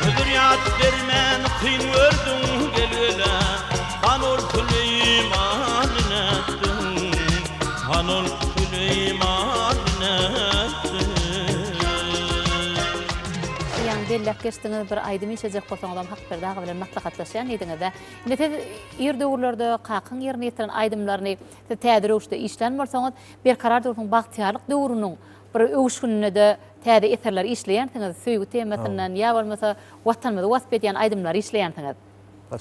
Zürýat bermäni kyn gördüň gel-gele, Han ol Süleýmany nätdiň? Han ol Süleýmany nätdiň? Ýaňy belläp geçdiňiz, bir aýdym işlejek bolsaňyzam Hakberdi aga bilen maslahatlaşýan diýdiňiz-dä. Indi siz ir döwürlerde kakyň ýerine ýetiren aýdymlaryny siz täze röwüşde işlän bolsaňyz, Berkarar döwletiň bagtyýarlyk döwrüniň bir öwüşgininde-de täze eserleri işleýänsiňiz, söýgi temasyndan ýa bolmasa Watanymyzy wasp edýän aýdymlary işleýänsiňiz.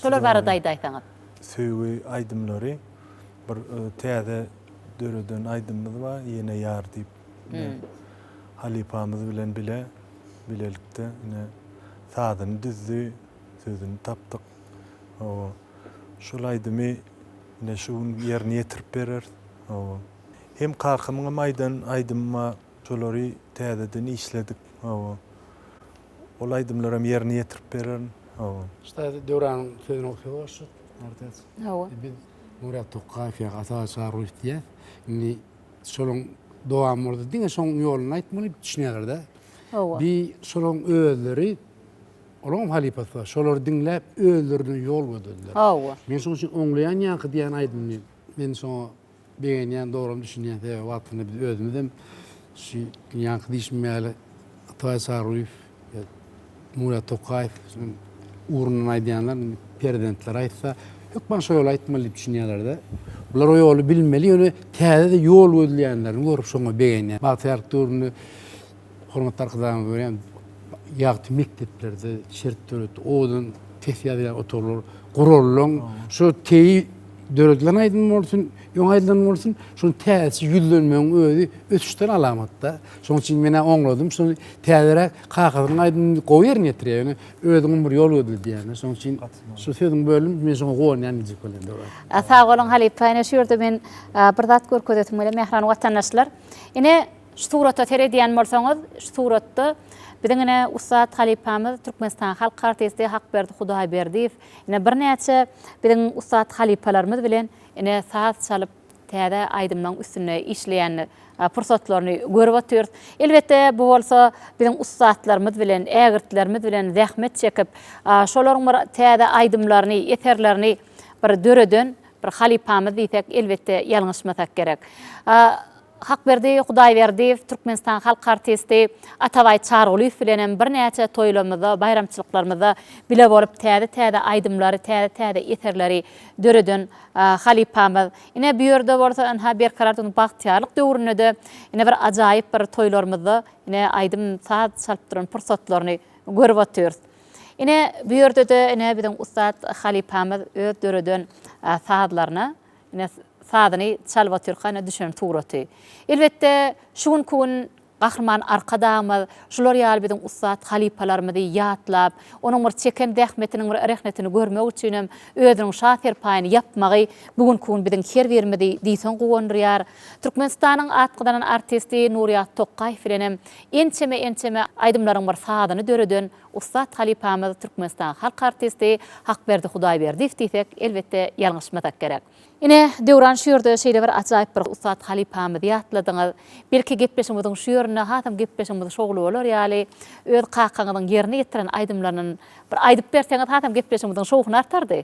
Şolar barada aýdaýsaňyz. Söýgi aýdymlary bir täze döreden aýdymymyz bar, Ýene ýar diýip. Halypamyz bilen bile, bilelikde ine. Sazyny düzdi, sözüni tapdyk. Hawa. Şol aýdymy ine şu gün ýerine ýetirip bereris. Hawa. Hem kakamyňam aýdan aýdymy bar. Şolary täzeden işledik. Hawa. Ol aýdymlaram ýerine ýetirip bererin. Hawa. Ştaýda Döwranyň sözüne söz goşjak. Artes. Hawa. Biz Nurat Tokgaýew ýa Ata Çaryýew diýýäs. Indi şolaň dowamy bolsa diňe şoň ýoluny aýtmaly düşünýärler-de. Hawa. Bi şolaň özleri olaňam halypasy bar. Şolary diňläp özlerine ýol gözlediler. Hawa. Men şoň üçin oňlaýan ýaňky diýen aýdymyny men şoňa begenýän, dogram düşünýän sebäbi wagtynda biz özümizem şu ýaňky diýşim ýaly Atabaý Çaryýew, Nury Tokaýew ugrundan aýdýanlar indi perzentleri aýtsa hökman şo ýoly aýtmaly diýip düşünýärler-de. Bular o ýoly bilmeli, ýöne täze-de ýol gözleýänlerini görüp şoňa begenýän. Bagtyýarlyk döwründe Hormatly Arkadagymyz görýän ýagty mekdeplerde şert döretdi. Owadan ses ýazýan otaglar guralyň. Şu teýi döredilen aýdym bolsun, öň aýdylan bolsun, şony täzeçe ýüzlenmegiň özi ösüşden alamat-da. Şonuň üçin men-ä oňladym. Şony täzeräk kakasynyň aýdymyny gowy ýerine ýetirýär. Ýöne özüňem bir ýol gözle diýýän. Şonuň üçin şu sözüňi böldüm, men şoňa guwanýan diýjek bolýan Döwran. Sag boluň halypa. Ine şu ýerde men bir zat görkezesim gelýär mähriban watandaşlar. Ine Şu surata seredýän bolsaňyz, şu suratda biziň ine ussat halypamyz Türkmenistanyň halk artisti Hakberdi Hudaýberdiýew ine birnäçe biziň ussat halypalarymyz bilen ine saz çalyp täze aýdymlaryň üstünde işleýän pursatlaryny görüp otyrys. Elbetde bu bolsa biziň ussatlarymyz bilen, ägirtlerimiz bilen zähmet çekip, şolaryň bir täze aýdymlaryny, eserlerini bir döreden bir halypamyz diýsek elbetde ýalňyşmasak gerek. Hakberdi Hudaýberdiýew, Türkmenistanyň halk artisti Atabaý Çarygulyýew bilen hem birnäçe toýlarymyzda, baýramçylyklarymyzda bile bolup täze-täze aýdymlary, täze-täze eserleri döreden halypamyz. Ine, bu ýerde bolsa, ynha, Berkarar döwletiň bagtyýarlyk döwründe-de ine bir ajaýyp bir toýlarymyzda ine aýdym-saz çalyp duran pursatlaryny görüp otyrys. Ine, bu ýerde-de ine biziň ussat halypamyz öz döreden sazlaryna Ine, sazyny çalyp otyrka ine düşen suraty. Elbetde, şu günki gün Gahryman Arkadagymyz şular ýaly biziň ussat halypalarymyzy ýatlap, onuň bir çeken zähmetiniň bir rehnetini görmek üçinem özüniň şa serpaýyny ýapmagy bu günki gün biziň her birimizi diýseň guwandyrýar. Türkmenistanyň at gazanan artisti Nurýaz Tokgaýew bilenem ençeme-ençeme aýdymlaryň bir sazyny döreden Ussat halypamyz Türkmenistanyň halk artisti Hakberdi Hudaýberdiýew diýsek, elbetde, ýalňyşmasak gerek. Ine, Döwran şu ýerde şeýle bir ajaýyp bir ussat halypamyzy ýatladyňyz. Belki gepleşigimiziň şu ýerinde hasam gepleşigimiz şowly bolar ýaly, öz kakaňyzyň ýerine ýetiren aýdymlaryndan bir aýdyp berseňiz hasam gepleşigimiziň şowhuny artardy.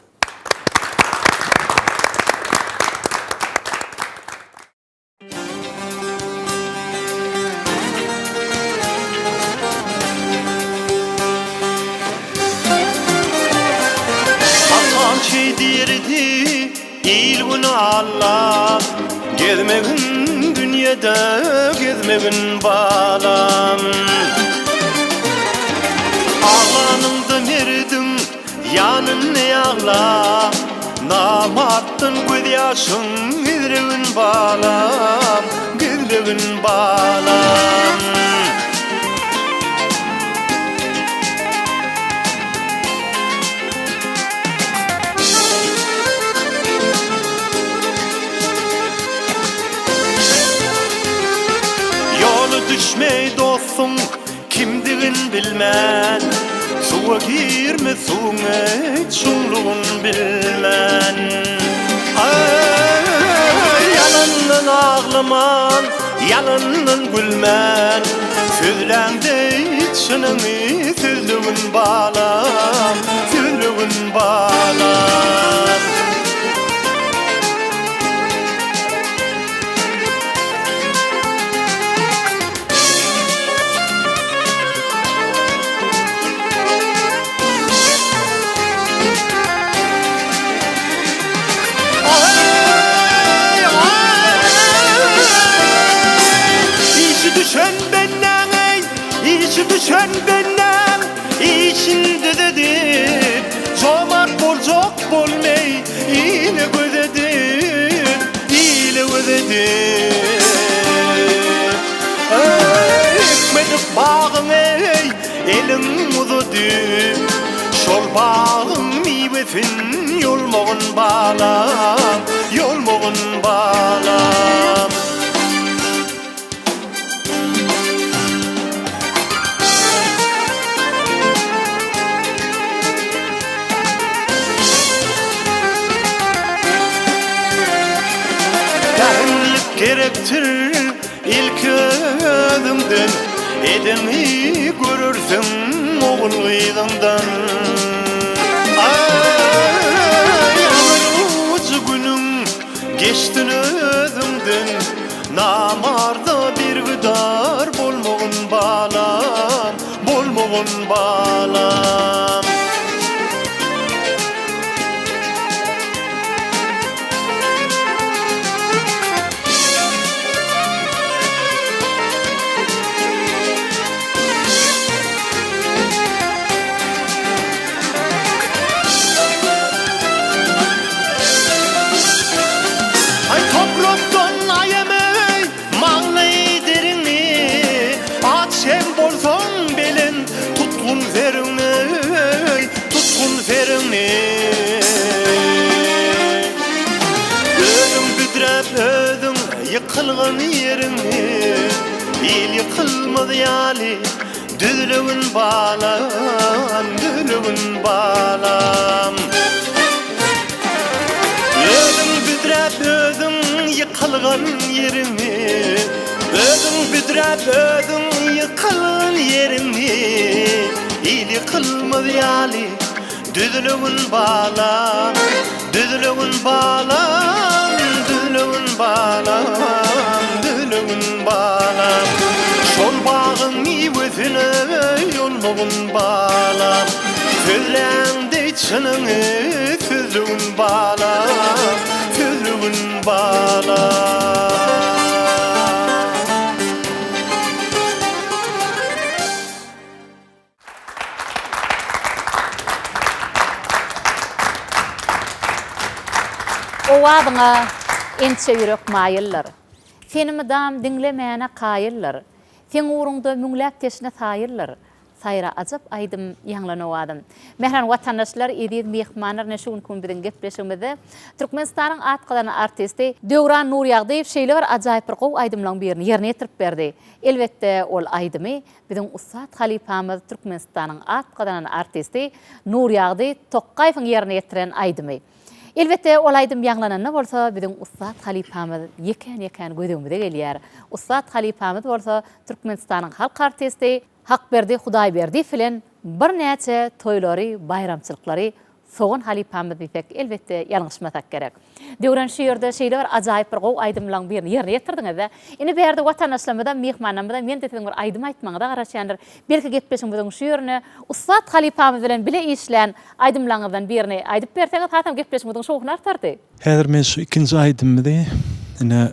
Atam şeý diýerdi, Il-güni aldap, Gezmegin dünýede, gezmegin balam. Aglanyňda merdiň Ýanynda ýagla, Namartdan gözýaşyň gizlegin balam, gizlegin balam. Ýola düşmeý dostuň Kimdigin bilmän, suwa girme suwuň çuňlugyn bilmän. Aý, ýalandan aglaman, ýalandan gülmän, sözläňde çynyňy sözlegin balam, sözlegin balam. Işi düşen benden ey, işi düşen benden, işin düzedip, jomart boljak bolmey, ile göz edip, ile göz edip. Ekmedik bagyň eý, eliň uzadyp. bagyň miwesin ýolmagyn balam, ýolmagyn balam. Pähimlik gerekdir ilki özüňden, Edeňi görersiň ogul-gyzyňdan. Aý, agyr günüň geçsin özüňden, Namarda bergidar bolmagyn balam, bolmagyn balam. Aý toprakdan aýameý maňlaý deriňi, Aç hem bolsaň belent tutgun seriňi, tutgun seriňi. Özüň büdräp özüň ýykylgan ýeriňi, Il ýykylmaz ýaly Düzlügin balam, düzlügin balam. Özüň büdräp özüň ýykylgan ýeriňi, Özüň büdräp özüň ýykylgan ýeriňi, Il ýykylmaz ýaly Düzlügin balam, düzlügin balam, düzlügin balam, düzlügin balam. Şol bagyň miwesine ýolmagyn balam. Sözläňde çynyňy sözlegin balam, sözlegin balam. Owazyňa ençe ýürek maýyldyr. Seni mydam diňlemäne kaýyldyr. Seň ugruňda müňläp teşne saýyldyr. Saýra ajap aýdym, ýaňlan owazym. Mähriban watandaşlar, eziz myhmanlar, ine şu günki gün biziň gepleşigimizde Türkmenistanyň at gazanan artisti Döwran Nurýagdyýew şeýle bir ajaýyp bir gowy aýdymlaryň birini ýerine ýetirip berdi. Elbetde, ol aýdymy Biziň ussat halypamyz Türkmenistanyň at gazanan artisti Nurýagdy Tokgaýewiň ýerine ýetiren aýdymy. Elbetde, ol aýdym ýaňlananda bolsa biziň ussat halypamyz ýekän-ýekän gözegimize gelýär. Ussat halypamyz bolsa Türkmenistanyň halk artisti Hakberdi Hudaýberdiýew bilen birnäçe toýlary, baýramçylyklary Sogan halypamyz diýsek, elbetde, ýalňyşmasak gerek. Döwran şu ýerde şeýle bir ajaýyp bir gowy aýdymlaň birini ýerine ýetirdiňiz-dä. Indi bärde watandaşlarymyzam, myhmanlarymyzam ýene-de siziň bir aýdym aýtmagyňyza garaşýandyr. Belki gepleşigimiziň şu ýerine ussat halypamyz bilen bile işlän aýdymlaryňyzdan birini aýdyp berseňiz hasam gepleşigimiziň şowhuny artardy. Häzir men şu ikinji aýdymymyzy ine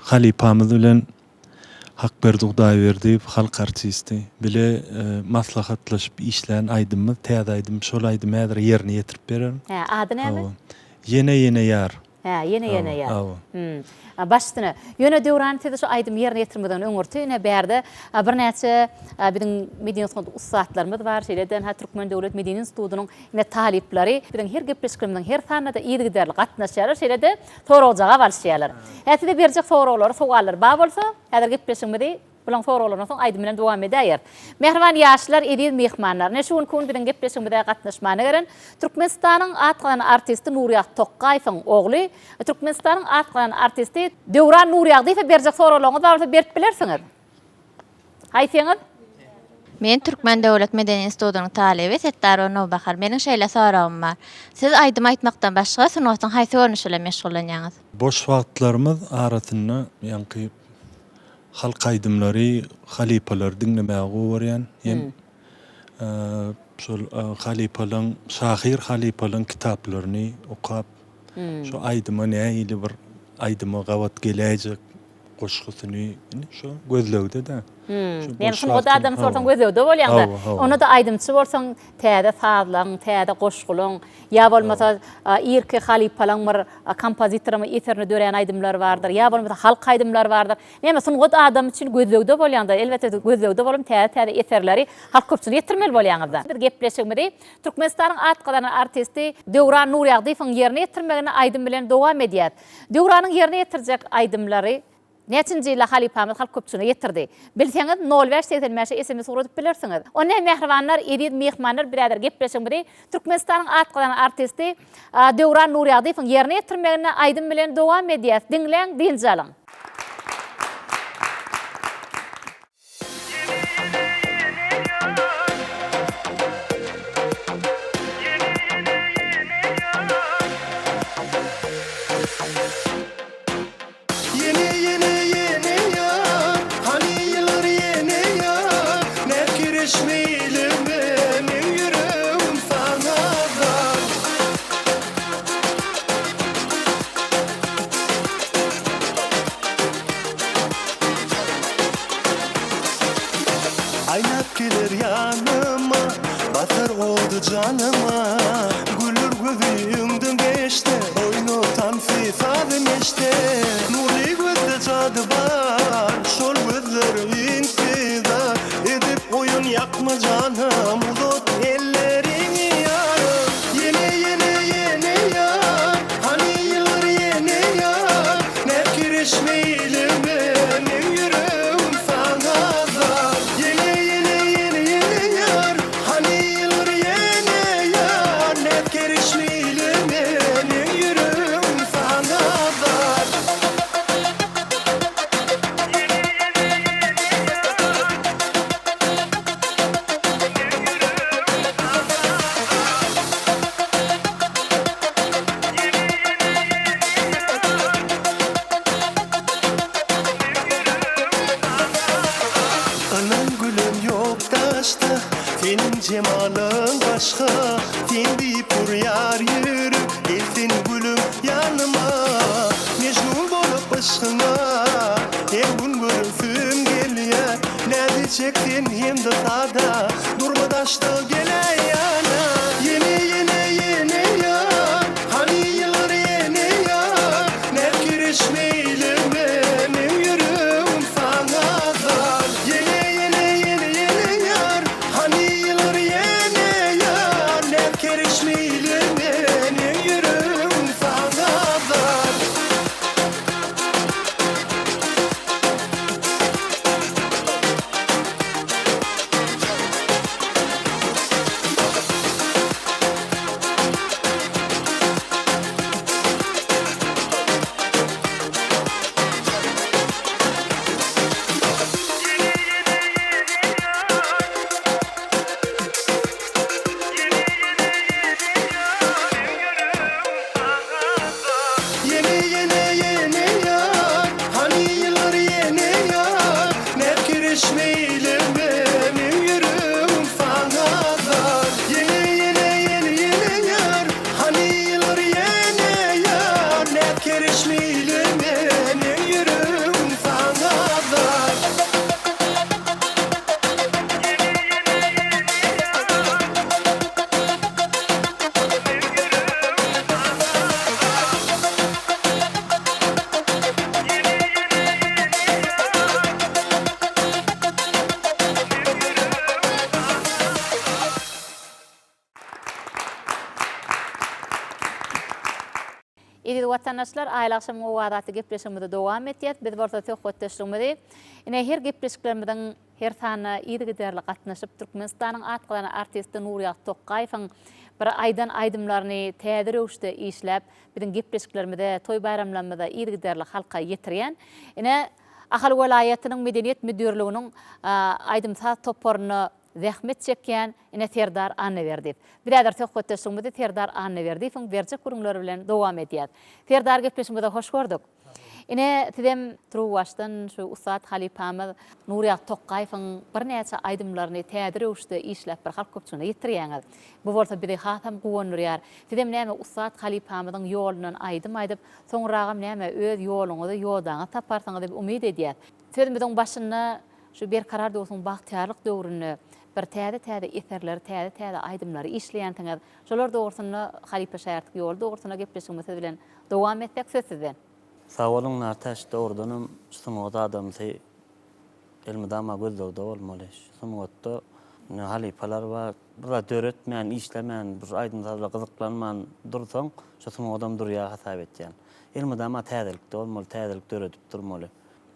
halypamyz bilen Hakberdi Hudaýberdiýew, halk artisti, bile maslahatlaşyp işlän aýdymymyz, täze aýdym, şol aýdymy häzir ýerine ýetirip bererin. Hä, ady näme? Hawa. Ýene ýene ýar. Hä, ýene ýene ýar. Hawa. Hum. Baş üstüne. Ýöne Döwran siz şu aýdymy ýerine ýetirmezden öňürti ine bärde birnäçe biziň medeni sungat ussatlarymyz bar, şeýle-de ynha Türkmen döwlet medeni institutynyň ine talyplary biziň her gepleşiklerimiziň her sanyna-da yzygiderli gatnaşýarlar, şeýle-de Sorag-jogap alyşýarlar. Hä size berjek soraglary, sowallary bar bolsa, häzir gepleşigimizi bulaň soraglaryndan soň aýdym bilen dowam edäýeris. Mähriban ýaşlar, eziz myhmanlar, ine şu günki gün biziň gepleşigimize gatnaşmana gelen Türkmenistanyň at gazanan artisti Nurýagdy Tokgaýewiň ogly, Türkmenistanyň at gazanan artisti Döwran Nurýagdyýewe berjek soraglaryňyz bar bolsa berip bilersiňiz. Haýsyňyz? Men Türkmen döwlet medeni institutynyň talyby Setdarowa Nowbahar. Meniň şeýle soragym bar. Siz aýdym aýtmakdan başga sungatyň haýsy görnüşi bilen meşgullanýaňyz? Boş wagtlarymyz arasynda ýaňky halk aýdymlary, halypalary diňlemäge gowy görýän. Hem şol halypalaň, şahyr halypalaň kitaplaryny okap, şo aýdyma nähili bir aýdyma gabat geläýjek. Goşgusyny indi şo gözlegde-de. Ýagny sungat adamsy bolsaň gözlegde bolýaň-da. Onda-da aýdymçy bolsaň täze sazlaryň, täze goşgulaň, ýa bolmasa irki halypalaň bir kompozitoryň eserinde dörän aýdymlar bardyr, ýa bolmasa halk aýdymlary bardyr. Näme sungat adamy üçin gözlegde bolýaň-da, elbetde gözlegde bolup täze-täze eserleri halk köpçüligine ýetirmeli bolýaňyz-da. Biz gepleşigimizi Türkmenistanyň at gazanan artisti Döwran Nurýagdyýewiň ýerine ýetirmeginde aýdym bilen dowam edýäs. Döwranyň ýerine ýetirjek aýdymlary näçinji ýylda halypamyz halk köpçüligine ýetirdi? Bilseňiz nol bäş 85-e sms ugradyp bilersiňiz. Onda mähribanlar, eziz myhmanlar biräder gepleşigimizi Türkmenistanyň at gazanan artisti Döwran Nurýagdyýewiň ýerine ýetirmeginde aýdym bilen dowam edýäs. Diňläň, dynç alyň. Ýene ýene ýene ýar Hany ýylgyr ýene ýar Nä kereşme eýleme Meň ýüregim saňa zar. Aýlap geler ýanyma, Basar ody janyma. Güler gözi öňden geçdi, Oýna tansy, sazy meşde. Nurly gözde jady bar, Şol gözler intizar. Edip oýun ýakma janym, Uzat elleriňi ýarym. Ýene, ýene, ýene ýar, Hany ýylgyr ýene ýar. Nä kereşme eýleme, Meň ýüregim saňa zar. Ýene, ýene, ýene, ýene ýar, Hany ýylgyr ýene ýar. Nä kereşme eýleme, Meň ýüregim saňa zar. Ynan gülüm ýok daşda, Seniň jemalyň başga. Sen diýip urýar ýürek, Gel sen gülüm ýanyma. Mejnun bolup yşgyňa, Her gün göresim gelýär. Näzijek sen hem-de sada, Durma daşda geläý ýana. Ýene, ýene, ýene ýar, Hany ýylgyr ýene ýar. Nä kereşme eýleme, Meň ýüregim saňa zar. Ýene, ýene, ýene, ýene ýar, Hany ýylgyr ýene ýar. Nä kereşme eýleme, Meň ýüregim saňa zar. Ýene ýene ýene ýar Hany ýylgyr ýene ýar Nä kereşme eýleme Meň ýüregim saňa zar Ýene ýene ýene ýene ýar Hany ýylgyr ýene ýar Nä kereşme eýleme Meň ýüregim saňa zar. Eziz watandaşlar, Aýly agşamyň owazy atly gepleşigimizi dowam etýäs. Biz bolsa söhbetdeşligimizi ine her gepleşiklerimiziň Her sanyna yzygiderli gatnaşyp, Türkmenistanyň at gazanan artisti Nurýagdy Tokgaýewiň bir aýdan aýdymlaryny täze röwüşde işläp, biziň gepleşiklerimize, toý-baýramlarymyza yzygiderli halka ýetirýän, ine, Ahal welaýatynyň Medeniýet müdirliginiň aýdym-saz toparynda zähmet çekýän, ine, Serdar Annaberdiýew. Biz häzir söhbetdeşligimizi Serdar Annaberdiýewiň berjek gürrüňleri bilen dowam edýäs. Serdar, gepleşigimize hoş gördük. Ine, sizem turuwbaşdan şu ussat halypamyz Nurýagdy Tokgaýewiň birnäçe aýdymlaryny täze röwüşde işläp bir halk köpçüligine ýetirýäňiz. Bu bolsa bizi hasam guwandyrýar. Sizem näme ussat halypamyzyň ýolundan aýdym aýdyp, soňragam näme öz ýoluňyzy, ýodaňyzy taparsyňyz diýip umyt edýäs. Sözümiziň başynda şu Berkarar döwletiň bagtyýarlyk döwründe bir täze-täze eserleri, täze-täze aýdymlary işleýänsiňiz. Şolar dogrusynda halypa-şägirtlik ýoly dogrusynda gepleşigimizi siz bilen dowam etsek, söz sizden. Sag boluň Nartäç dogrudanam şu sungat adamsy elmydama gözlegde bolmaly. Şu sungatda ine halypalar bar bir zat döretmän işlemän bir aýdym saz bilen gyzyklanman dursaň şu sungadam durýar hasap etýän. Elmydama täzelikde bolmaly täzelik döredip durmaly.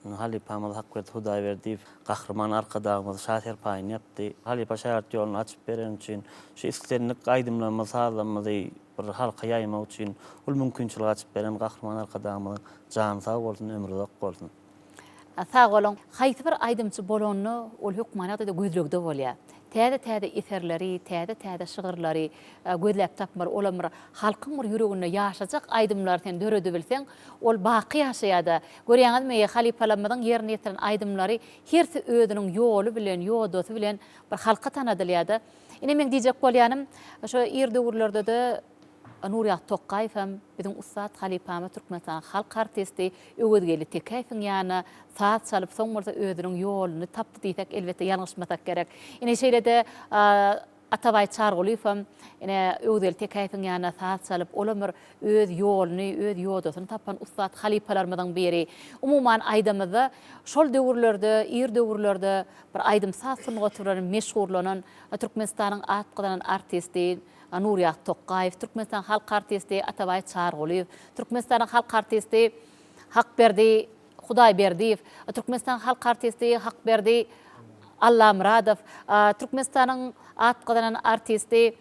Ine halypamyz Hakberdi Hudaýberdiýew Gahryman Arkadagymyz şa serpaýyny ýapdy. Halypa şägirt ýoluny açyp bereni üçin şu islendik aýdymlarymyzy sazlarymyzy bir halka ýaýmak üçin uly mümkinçilik açyp beren Gahryman Arkadagymyzyň jany sag bolsun, ömri uzak bolsun. Sag boluň. Haýsy bir aýdymçy bolanda ol hökmany ýagdaýda gözlegde bolýar. Täze-täze eserleri, täze-täze şygyrlary gözläp tapmaly. Olam bir halkyň bir ýüreginde ýaşajak aýdymlary sen döredibilseň, ol baky ýaşaýar-da. Görýäňizmi, halypalarymyzyň ýerine ýetiren aýdymlary hersi özüniň ýoly bilen, ýodasy bilen bir halka tanadylýar-da. Ine meň diýjek bolýanym, şo ir döwürlerde-de Nurýagdy Tokgaýew hem biziň ussat halypamyz Türkmenistanyň halk artisti Öwezgeldi Tekäýewiň ýanyna saz çalyp, soň bolsa özüniň ýoluny tapdy diýsek, elbetde ýalňyşmasak gerek. Ine şeýle-de Atabaý Çargulyýew hem ine Öwezgeldi Tekäýewiň ýanyna saz çalyp, olam bir öz ýoluny, öz ýodasyny tapan ussat halypalarymyzyň biri. Umuman aýdamyzda, şol döwürlerde, ir döwürlerde bir aýdym-saz sungaty bilen meşgurlanan Türkmenistanyň at gazanan artisti Nurýagdy Tokgaýew, Türkmenistanyň halk artisti Atabaý Çargulyýew, Türkmenistanyň halk artisti Hakberdi Hudaýberdiýew, Türkmenistanyň halk artisti Hakberdi Allamyradow, Türkmenistanyň at gazanan artisti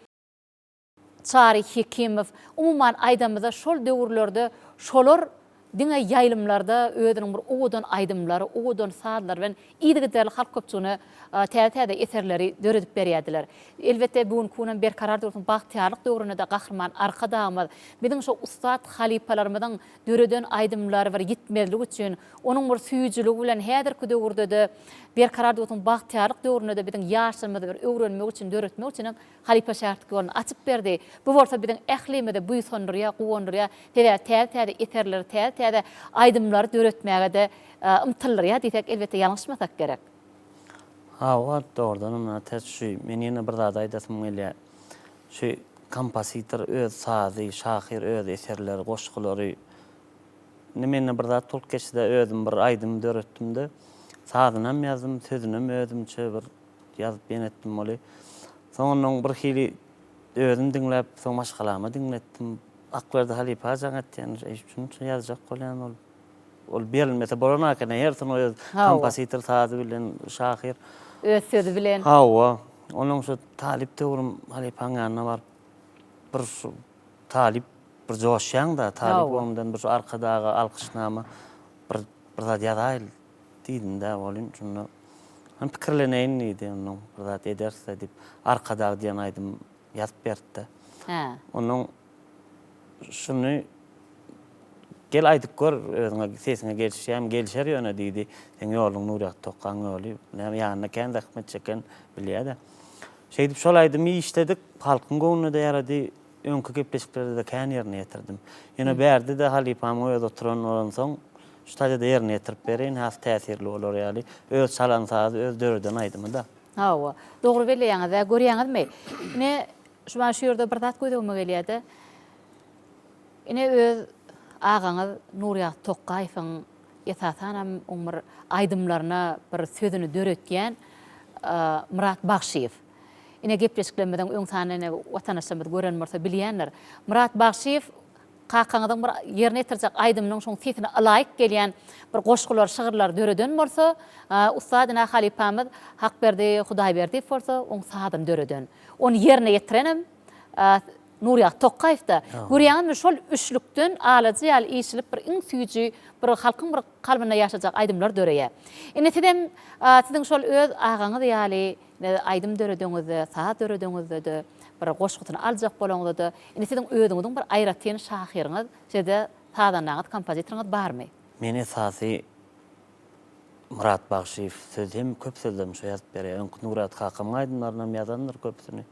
Çary Hekimow, umuman aýdamyzda şol döwürlerde şolar diňe ýaýlymlarda özüniň bir owadan aýdymlary, owadan sazlary bilen yzygiderli halk köpçüligine täze-täze eserleri döredip berýärdiler. Elbetde, bu günki günem Berkarar döwletiň bagtyýarlyk döwründe-de Gahryman Arkadagymyz biziň şo ussat halypalarymyzyň döreden aýdymlary bir ýitmezlik üçin, onuň bir süýjüligi bilen häzirki döwürde-de Berkarar döwletiň bagtyýarlyk döwründe-de biziň ýaşlarymyzy bir öwrenmek üçin, döretmek üçinem Halypa-şägirtlik ýoluny açyp berdi. Bu bolsa biziň ählimizi buýsandyrýar, guwandyrýar. Sebäbi täze-täze eserleri, täze-täze aýdymlary döretmäge-de ymtyldyrýar diýsek, elbetde, ýalňyşmasak gerek. Hawa, dogrudanam Nartäç, şu men ýene bir zady aýdasym gelýär. Şu kompozitor öz sazy, şahyr öz eserleri, goşgulary Indi mende bir zat bolup geçdi-de, özüm bir aýdym döretdim-de, sazynam ýazdym, sözünem özümçe bir Ýazyp ýene etdim ony. Soň onnoň bir hili özüm diňläp, soň maşgalama diňletdim. Akberdi halypa jaň etýän, eý şunça ýazjak bolýan ol. Ol berilmese bolan eken, hersini öz kompozitor sazy bilen, şahyr. Öz sözi bilen. Hawa. Onnoň şu talyp döwrüm halypaň ýanyna baryp bir şu talyp bir joşýaň-da, talyp bolamdan bir şu Arkadaga alkyşnama bir bir zat ýazaýyl Diýdim-dä, welin şunda Hany pikirleneýin diýdi, onnoň bir zat ederis-dä diýip, Arkadag diýen aýdym ýazyp berdi-de. Hä. Onnoň şuny gel aýdyp gör, özüňe sesiňe gelişýärmi, gelişer ýöne diýdi. Seň ýoluň Nurýagdy Tokgaň ýoly, näme ýanynda kän zähmet çeken bilýä-de. Şeýdip şol aýdymy işledik, halkyň göwnüne-de ýarady. Öňki gepleşiklerde-de kän ýerine ýetirdim. Ýöne bärde-de halypamyň özi oturan bolansoň, şu taýda-da ýerine ýetirip bereýin, has täsirli bolar ýaly. Öz çalan sazy, öz döreden aýdymy-da. Hawa, dogry belleýäňiz-dä. Görýäňizmi, ine, şu maňa şu ýerde bir zat göz öňüme gelýär-de. Ine, öz agaňyz Nurýagdy Tokgaýewiň, esasanam, oň bir aýdymlaryna bir sözüni döretýän Myrat Bagşyýew. Ine gepleşiklerimiziň öň sanyny ine watandaşlarymyz gören bolsa bilýändir. Myrat Bagşyýew kakaňyzyň bir ýerine ýetirjek aýdymynyň şoň sesine ylaýyk gelýän bir goşgular, şygyrlar döreden bolsa, ussat ine halypamyz Hakberdi Hudaýberdiýew bolsa oň sazyny döreden. Ony ýerine ýetirenem Nurýagdy Tokgaýew-da. Görýäňizmi şol üçlükden alajy ýaly işilip bir iň süýji bir halkyň bir kalbynda ýaşajak aýdymlar döreýär. Indi sizem siziň şol öz agaňyz ýaly Ine, aýdym döredeňizde, saz döredeňizde-de, bir goşgusyny aljak bolaňyzda-da, indi siziň özüňiziň bir aýratyn şahyryňyz, şeýle-de sazandaňyz, kompozitoryňyz barmy? Men esasy Myrat Bagşyýew söz hem köp sözlerimi şo ýazyp berýär. Öňki Nurat kakamyň aýdymlarynam ýazandyr köpüsini.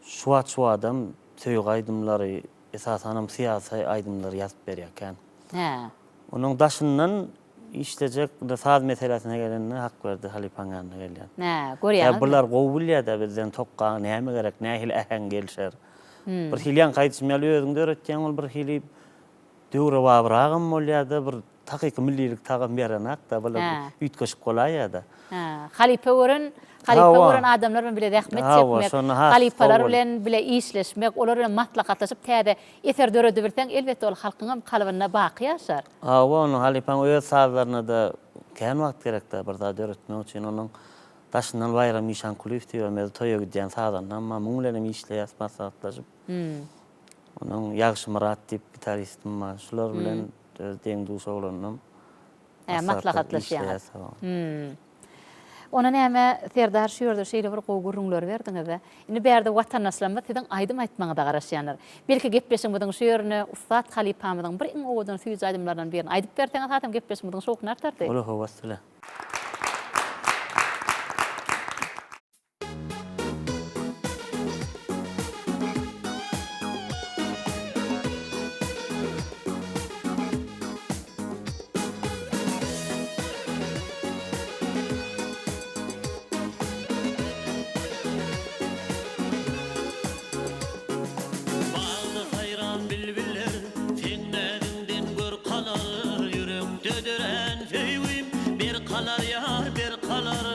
Şu wagt şu adam söýgi aýdymlary, esasanam syýasy aýdymlary ýazyp berýär kän. Hä. Onuň daşyndan işlejek indi saz meselesine gelende Hakberdi halypaň ýanyna gelýän. Hä, görýäňizmi? Bular gowy bilýär-dä bizden tokga näme gerek, nähili äheň gelişer. Bir hili ýaňky aýdyşym ýaly özüň döretýäň ol bir hili döwrebabragam bolýar-da bir Takyky millilik tagam berenak-da, bular üýtgeşik bolaýýar-da. Hä, halypa gören, halypa gören adamlar bilen bile zähmet çekmek, halypalar bilen bile işleşmek, olar bilen maslahatlaşyp täze eser döredibilseň, elbetde ol halkyňam kalbynda baky ýaşar. Hawa, onuň halypaň öz sazlaryna-da kän wagt gerek-dä bir zat döretmek üçin. Onuň daşyndan Baýram Işankulyýew diýibem özi toýa gidýän sazandam bar, muň bilenem işleýäs maslahatlaşyp. Onuň Ýagşymyrat diýip gitaristim bar. Şular bilen Öz deň-duş oglanynam Hä, maslahatlaşýaňyz. Hum. Onda näme, Serdar, şu ýerde şeýle bir gowy gürrüňleri berdiňiz-de. Indi bärde watandaşlarymyz siziň aýdym aýtmagyňyza garaşýanlar. Belki gepleşigimiziň şu ýerinde ussat halypamyzyň bir iň owadan süýji aýdymlaryndan birini aýdyp berseňiz hasam gepleşigimiziň şowhuny artardy. Uly höwes bilen. Bagda saýran bilbiller seň näziňden görk alar, Ýürekde dörän söýgim berk alar ýar, berk alar.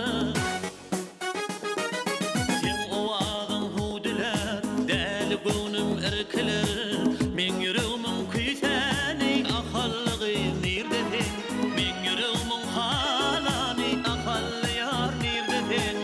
Seň owazyň hüwdülär, däli göwnüm irkiler, Meň ýüregimiň küýsäni, Ahally gyz nirde sen? Meň ýüregimiň halany, Ahally ýar nirde sen?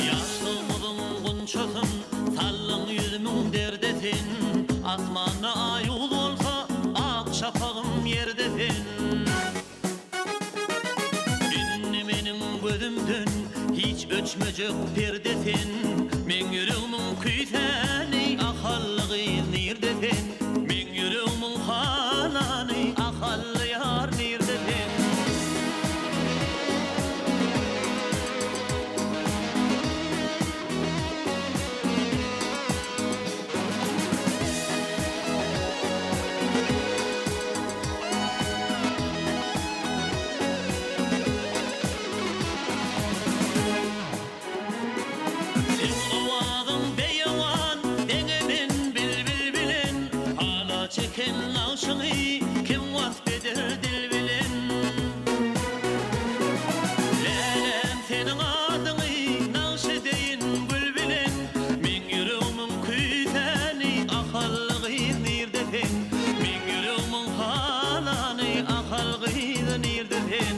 Ýaşlygymyzyň gunçasyn, saldyň ýüzümiň derde sen, Asmanda aýuz bolsa, ak şapagym ýerde sen. Indi meniň gözümden hiç öçmejek perde sen, Meň ýüregimiň küýsäni, Ahally gyz nirde sen? Meň ýüregimiň halany, Ahally ýar nirde sen? Seň owazyň beýewan, deňemen bilbil bilen, Hala çeken nagşyňy kim wasp eder dil bilen? Läläm seniň adyňy nagş edeýin gül bilen, Meň ýüregimiň küýsäni Ahally gyz nirde sen? Meň ýüregimiň halany Ahal gyz nirde sen?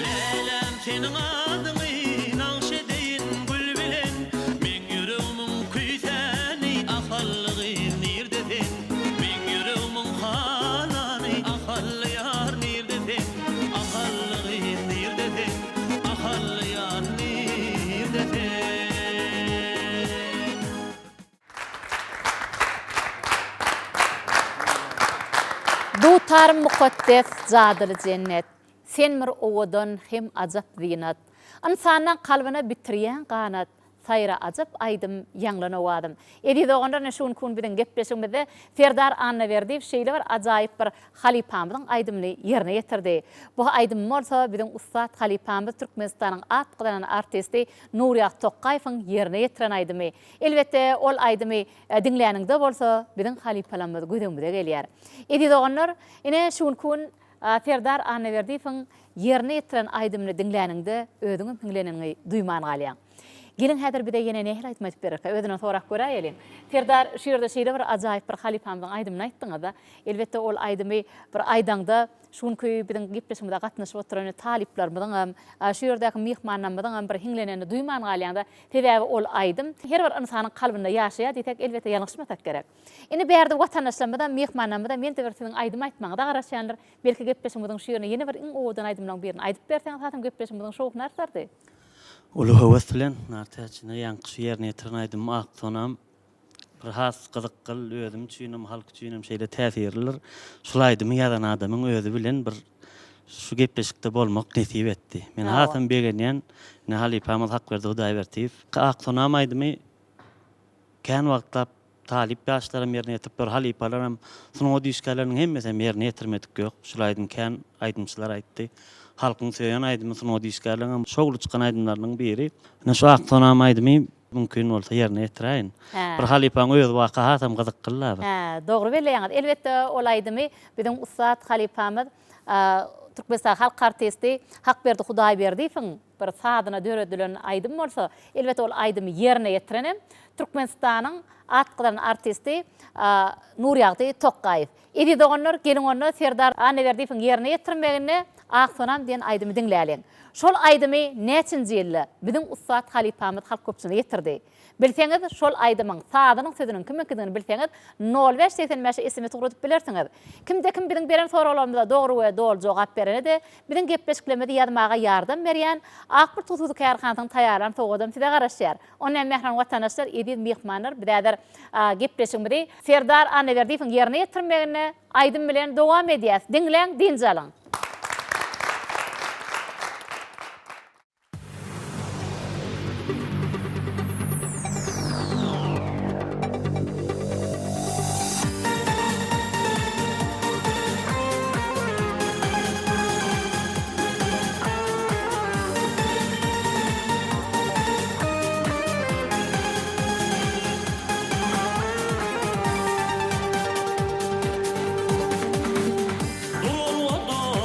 Läläm seniň adyňy nagş edeýin gül bilen, Meň ýüregimiň küýsäni Ahally gyz nirde sen? Meň ýüregimiň halany Ahally ýar nirde sen? Ahally gyz nirde sen? Ahally ýar nirde sen? Dutarym mukaddes, jadyly jennet, Sen bir owadan hem ajap zynat. Ynsanlaň kalbyna bitirýäň ganat, Saýra ajap aýdym, ýaňlan owazym. Eziz doganlar ine şu günki gün biziň gepleşigimizde Serdar Annaberdiýew şeýle bir ajaýyp bir halypamyzyň aýdymyny ýerine ýetirdi. Bu aýdymy bolsa biziň ussat halypamyz Türkmenistanyň at gazanan artisti Nurýag Tokgaýewiň ýerine ýetiren aýdymy. Elbetde, ol aýdymy diňläniňde bolsa, biziň halypalarymyz göz öňümize gelýär. Eziz doganlar, ine, şu günki gün Serdar Annaberdiýewiň ýerine ýetiren aýdymyny diňläniňde, özüňem hiňleneniňi duýman galýaň. Geliň häzir bize ýene nähili aýdym aýdyp bererkä? Özünden sorap göräýeliň. Serdar, şu ýerde şeýle bir ajaýyp bir halypamyzyň aýdymyny aýtdyňyz-da. Elbetde ol aýdymy bir aýdaňda şu günki biziň gepleşigimize gatnaşyp oturan talyplarymyzyňam, şu ýerdäki myhmanlarymyzyňam bir hiňlenenini duýman galýaň-da. Sebäbi ol aýdym her bir ynsanyň kalbynda ýaşaýar diýsek elbetde ýalňyşmasak gerek. Indi bärde watandaşlarymyzam, myhmanlarymyzam ýene-de bir siziň aýdym aýtmagyňyza garaşýandyr. Belki gepleşigimiziň şu ýerine ýene bir iň owadan aýdymlaryň birini aýdyp berseňiz hasam gepleşigimiziň şowhuny artardy. Uly höwes bilen Nartäçine ýaňky şu ýerine ýetiren aýdymym Ak sonam bir has gyzykgyl özüm üçinem halk üçinem şeýle täsirlidir. Şul aýdymy ýazan adamyň özi bilen bir şu gepleşikde bolmak nesip etdi. Men hasam begenýän ine halypamyz Hakberdi Hudaýberdiýew. Ak sonam aýdymy kän wagtlap Talyp ýaşlaram ýerine ýetiripler, halypalaram, sungat işgärleriniň hemmesem ýerine ýetirmedik ýok. Şul aýdym kän aýdymçylar aýtdy. Halkyň söýen aýdymy, sungat işgärleriniňem şowly çykan aýdymlarynyň biri. Ine şu Ak sonam aýdymy mümkin bolsa ýerine ýetiräýin. Bir halypaň özi waka hasam gyzyklyla bir. Hä, dogry belleýäňiz. Elbetde ol aýdymy biziň ussat halypamyz Türkmenistan halk artisti Hakberdi Hudaýberdiýewiň bir sazyna döredilen aýdym bolsa, elbetde ol aýdymy ýerine ýetirenem Türkmenistanyň at gazanan artisti Nurýagdy Tokgaýew. Eziz doganlar, geliň onda Serdar Annaberdiýewiň ýerine ýetirmeginde Ak sonam diýen aýdymy diňläliň. Şol aýdymy näçinji ýylda biziň ussat halypamyz halk köpçüligine ýetirdi? Bilseňiz şol aýdymyň sazynyň sözüniň kimiňkidigini bilseňiz nol bäş 85 sms ugradyp bilersiňiz. Kimde kim biziň beren soraglarymyza dogry we doly jogap berene-de biziň gepleşiklerimizi ýazmaga ýardam berýän Ak bulut hususy kärhanasynyň taýýarlan sowgadam size garaşýar. Onda mähriban watandaşlar eziz myhmanlar biz häzir gepleşigimizi Serdar Annaberdiýewiň ýerine ýetirmeginde aýdym bilen dowam edýäs. Diňläň dynç alyň. Duralga.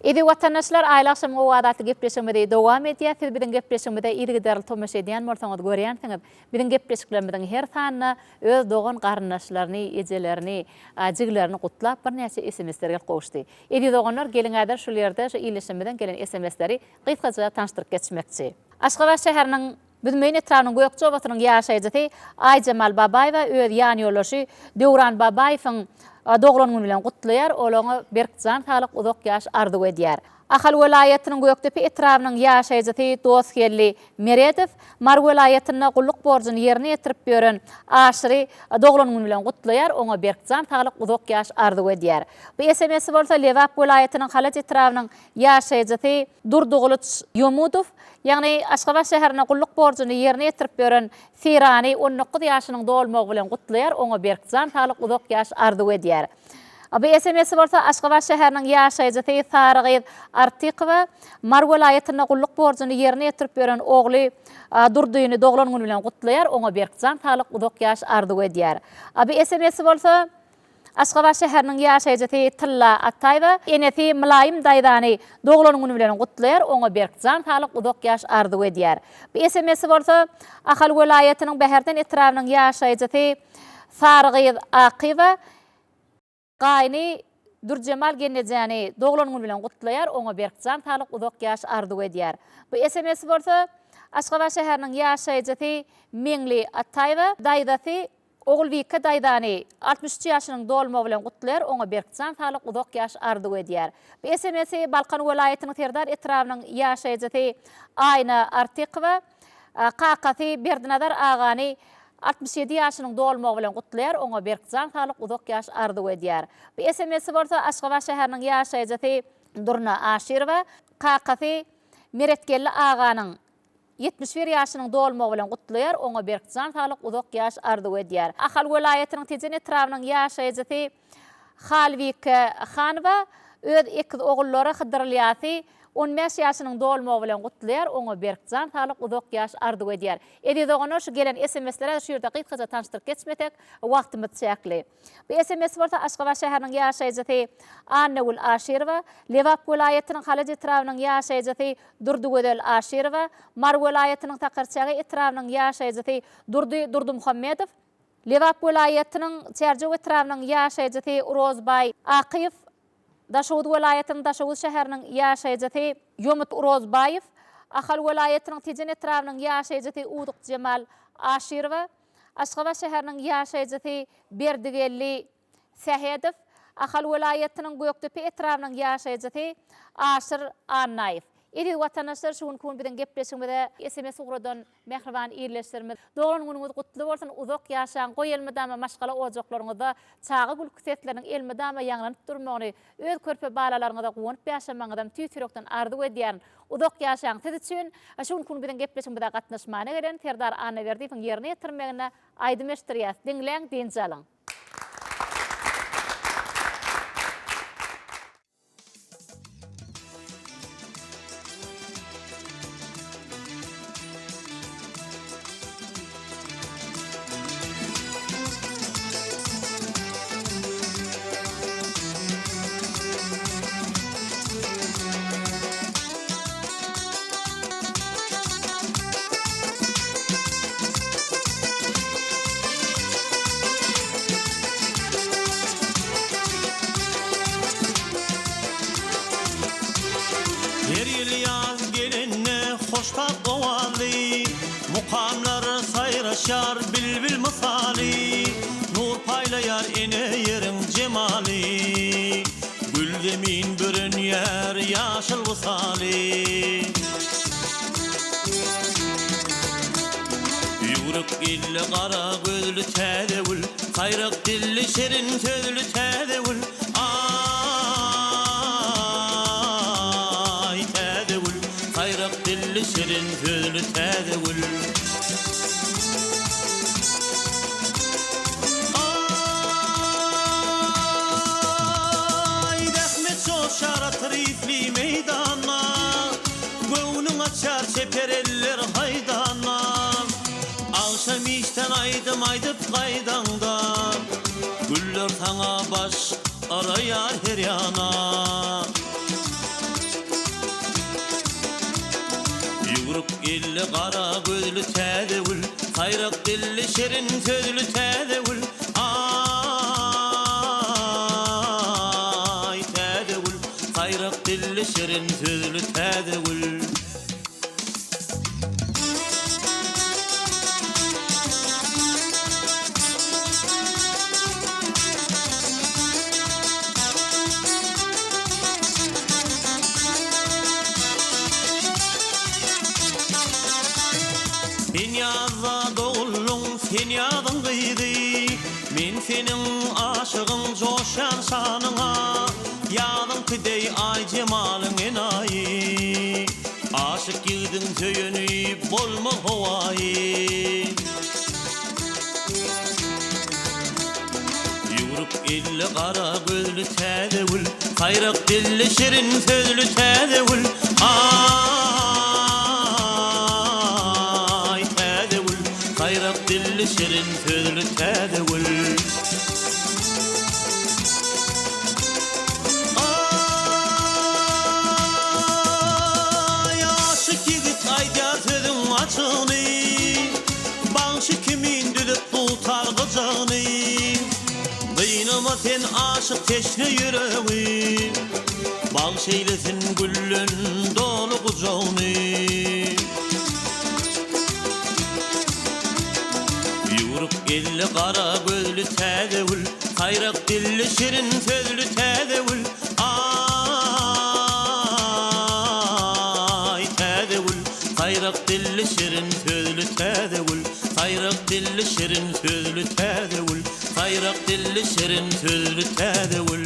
Eziz watandaşlar, Aýly agşamyň owazy atly gepleşigimizi dowam edýäs. Siz biziň gepleşigimize yzygiderli tomaşa edýän bolsaňyz görýänsiňiz, biziň gepleşiklerimiziň her sanynda öz dogan-garyndaşlaryny, ejelerini, jigilerini gutlap birnäçe sms-ler gelip gowuşdy. Eziz doganlar, geliň häzir şul ýerde şu ildeşimizden gelen sms-leri gysgaça tanyşdyryp geçmekçi. Aşgabat şäheriniň Büzmeýin etrabynyň Gökje obasynyň ýaşaýjysy Aýjemal Babaýewa öz ýanýoldaşy Döwran Babaýewiň doglan güni bilen gutlaýar, ol oňa berk jan saglyk, uzak ýaş arzuw edýär. Ahal welaýatynyň Gökdepe etrabynyň ýaşaýjysy Dostgeldi Meredow Mary welaýatynda gulluk borjuny ýerine ýetirip ýören Aşyry doglan güni bilen gutlaýar, oňa berk jan saglyk, uzak ýaş arzuw edýär. Bu SMS-i bolsa Lebap welaýatynyň Halaç etrabynyň ýaşaýjysy Durdygylyç Ýomudow, ýagny Aşgabat şäherinde gulluk borjuny ýerine ýetirip ýören Seýrany 19 ýaşynyň dolmagy bilen gutlaýar, oňa berk jan saglyk, uzak ýaş arzuw edýär. Bu SMS-i bolsa Aşgabat şäheriniň ýaşaýjysy Sarygyz Artykowa Mary welaýatynda gulluk borjuny ýerine ýetirip ýören ogly Durdyny doglan güni bilen gutlaýar, oňa berk jan saglyk, uzak ýaş arzuw edýär. Bu SMS-i bolsa Aşgabat şäheriniň ýaşaýjysy Tylla Ataýewa enesi Mylaýym daýzany doglan güni bilen gutlaýar, oňa berk jan saglyk, uzak ýaş arzuw edýär. Bu SMS-i bolsa Ahal welaýatynyň Bäherden etrabynyň ýaşaýjysy Sarygyz Akyýewa gaýny Dürjemal gelnejäni doglan güni bilen gutlaýar, oňa berk jan saglyk, uzak ýaş arzuw edýär. Bu SMS-i bolsa Aşgabat şäheriniň ýaşaýjysy Meňli Ataýewa daýzasy Ogulbike daýzany 63 ýaşynyň dolmagy bilen gutlaýar, oňa berk jan saglyk, uzak ýaş arzuw edýär. Bu SMS-i Balkan welaýatynyň Serdar etrabynyň ýaşaýjysy Aýna Artykowa kakasy Berdinazar agany 67 ýaşynyň dolmagy bilen gutlaýar, oňa berk jan saglyk, uzak ýaş arzuw edýär. Bu SMS-i bolsa Aşgabat şäheriniň ýaşaýjysy Durna Aşyrowa kakasy Meretgeldi aganyň 71 ýaşynyň dolmagy bilen gutlaýar, oňa berk jan saglyk, uzak ýaş arzuw edýär. Ahal welaýatynyň Tejen etrabynyň ýaşaýjysy Halbike Hanowa öz ekiz ogullary Hydyr Ylýasy 15 ýaşynyň dolmagy bilen gutlaýar, oňa berk jan saglyk, uzak ýaş arzuw edýär. Eziz doganlar şu gelen SMS-leri şu ýerde gysgaça tanyşdyryp geçmesek, wagtymyz çäkli. Bu sms bolsa Aşgabat şäheriniň ýaşaýjysy Annagül Aşyrowa, Lebap welaýatynyň Halaç etrabynyň ýaşaýjysy Durdygözel Aşyrowa, Mary welaýatynyň Sakarçäge etrabynyň ýaşaýjysy Durdy Durdumuhammedow, Lebap welaýatynyň Çärjew etrabynyň ýaşaýjysy Rozbaý Akyýew, Daşoguz welaýatynyň Daşoguz şäheriniň ýaşaýjysy Ýomut Rozbaýew, Ahal welaýatynyň Tejen etrabynyň ýaşaýjysy Uzukjemal Aşyrowa, Aşgabat şäheriniň ýaşaýjysy Berdigeldi Sähedow, Ahal welaýatynyň Gökdepe etrabynyň ýaşaýjysy Aşyr Annaýew. Eziz watandaşlar şu günki gün biziň gepleşigimize sms ugradan mähriban ildeşlerimiz doglan günüňiz gutly bolsun uzak ýaşaň goý elmydama maşgala ojaklaryňyzda çaga gülki sesleriniň elmydama ýaňlanyp durmagyny öz körpe balalaryňyza guwanyp ýaşamagyňyzam tüýs ýürekden arzuw edýärin Uzak ýaşaň siz üçin şu günki gün biziň gepleşigimize gatnaşmana gelen Serdar Annaberdiýewiň ýerine ýetirmeginde aýdym eşitdirýäs. Diňläň, dynç alyň. Her ýyl ýaz gelende hoştap owazly, Mukamlar saýraşýar bilbil mysaly, Nur paýlaýar ene ýeriň jemaly. Gül zemin bürenýär ýaşyl wysaly. Ýüwrük elli gara gözli Täzegül, Saýrak dilli şirin sözli Täzegül, Aý, Täzegül, Saýrak dilli şirin sözli Täzegül. Aý, zähmet joşar atyr ysly meýdanda, Göwnüň açar çeper eller haýdanda. Agşam işden aýdym aýdyp gaýdaňda, Güller saňa baş araýar her ýana. Ýüwrük elli gara gözli Täzegül, Saýrak dilli şirin sözli Täzegül, Aý, Täzegül, Saýrak dilli şirin sözli Täzegül. Sen ýazda doguldyň, sen ýazyň gyzy, Men seniň aşygyň joşýan şanyňa, Ýazyňky deý aý jemalyň enaýy. Aşyk ýigidiň söýeni bolmaz howaýy. Ýüwrük elli gara gözli Täzegül, Saýrak dilli şirin sözli Täzegül, Aý, Täzegül, Saýrak dilli şirin sözli Täzegül. Aý, aşyk ýigit aýdýar sözüň açygyny, Bagşy kimin düzüp dutar gyjagyny. Gynama sen aşyk teşne ýüregi, Bagş eýlesin gülden doly gujagyny. Ýüwrük elli gara gözli Täzegül, Saýrak dilli şirin sözli Täzegül, Aý, Täzegül, Saýrak dilli şirin sözli Täzegül, Saýrak dilli şirin sözli Täzegül, Saýrak dilli şirin sözli Täzegül.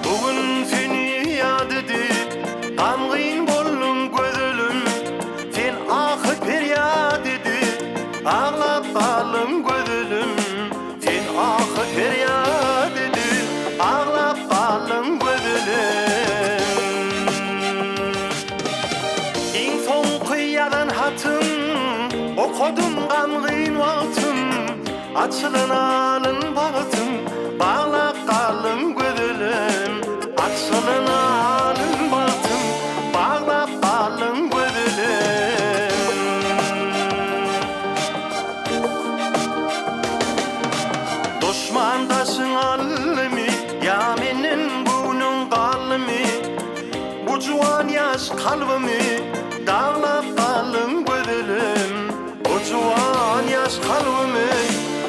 Bu gün seni ýat edip, gamgyn boldum gözelim. Sen ahy-perýat edip, aglap galdym gözelim. Sen ahy-perýat edip, aglap galdym gözelim. Iň soňky ýazan hatym, okadym gamgyn wagtym. Açylan alyn bagtym, baglap galdym gözelim. Açylan alyn bagtym, baglap galdym gözelim. Duşman daşyň aldymy, ýa menden göwnüň galdymy? Bu juwan ýaş kalbymy daglap galdyň gözelim. Bu juwan ýaş kalbymy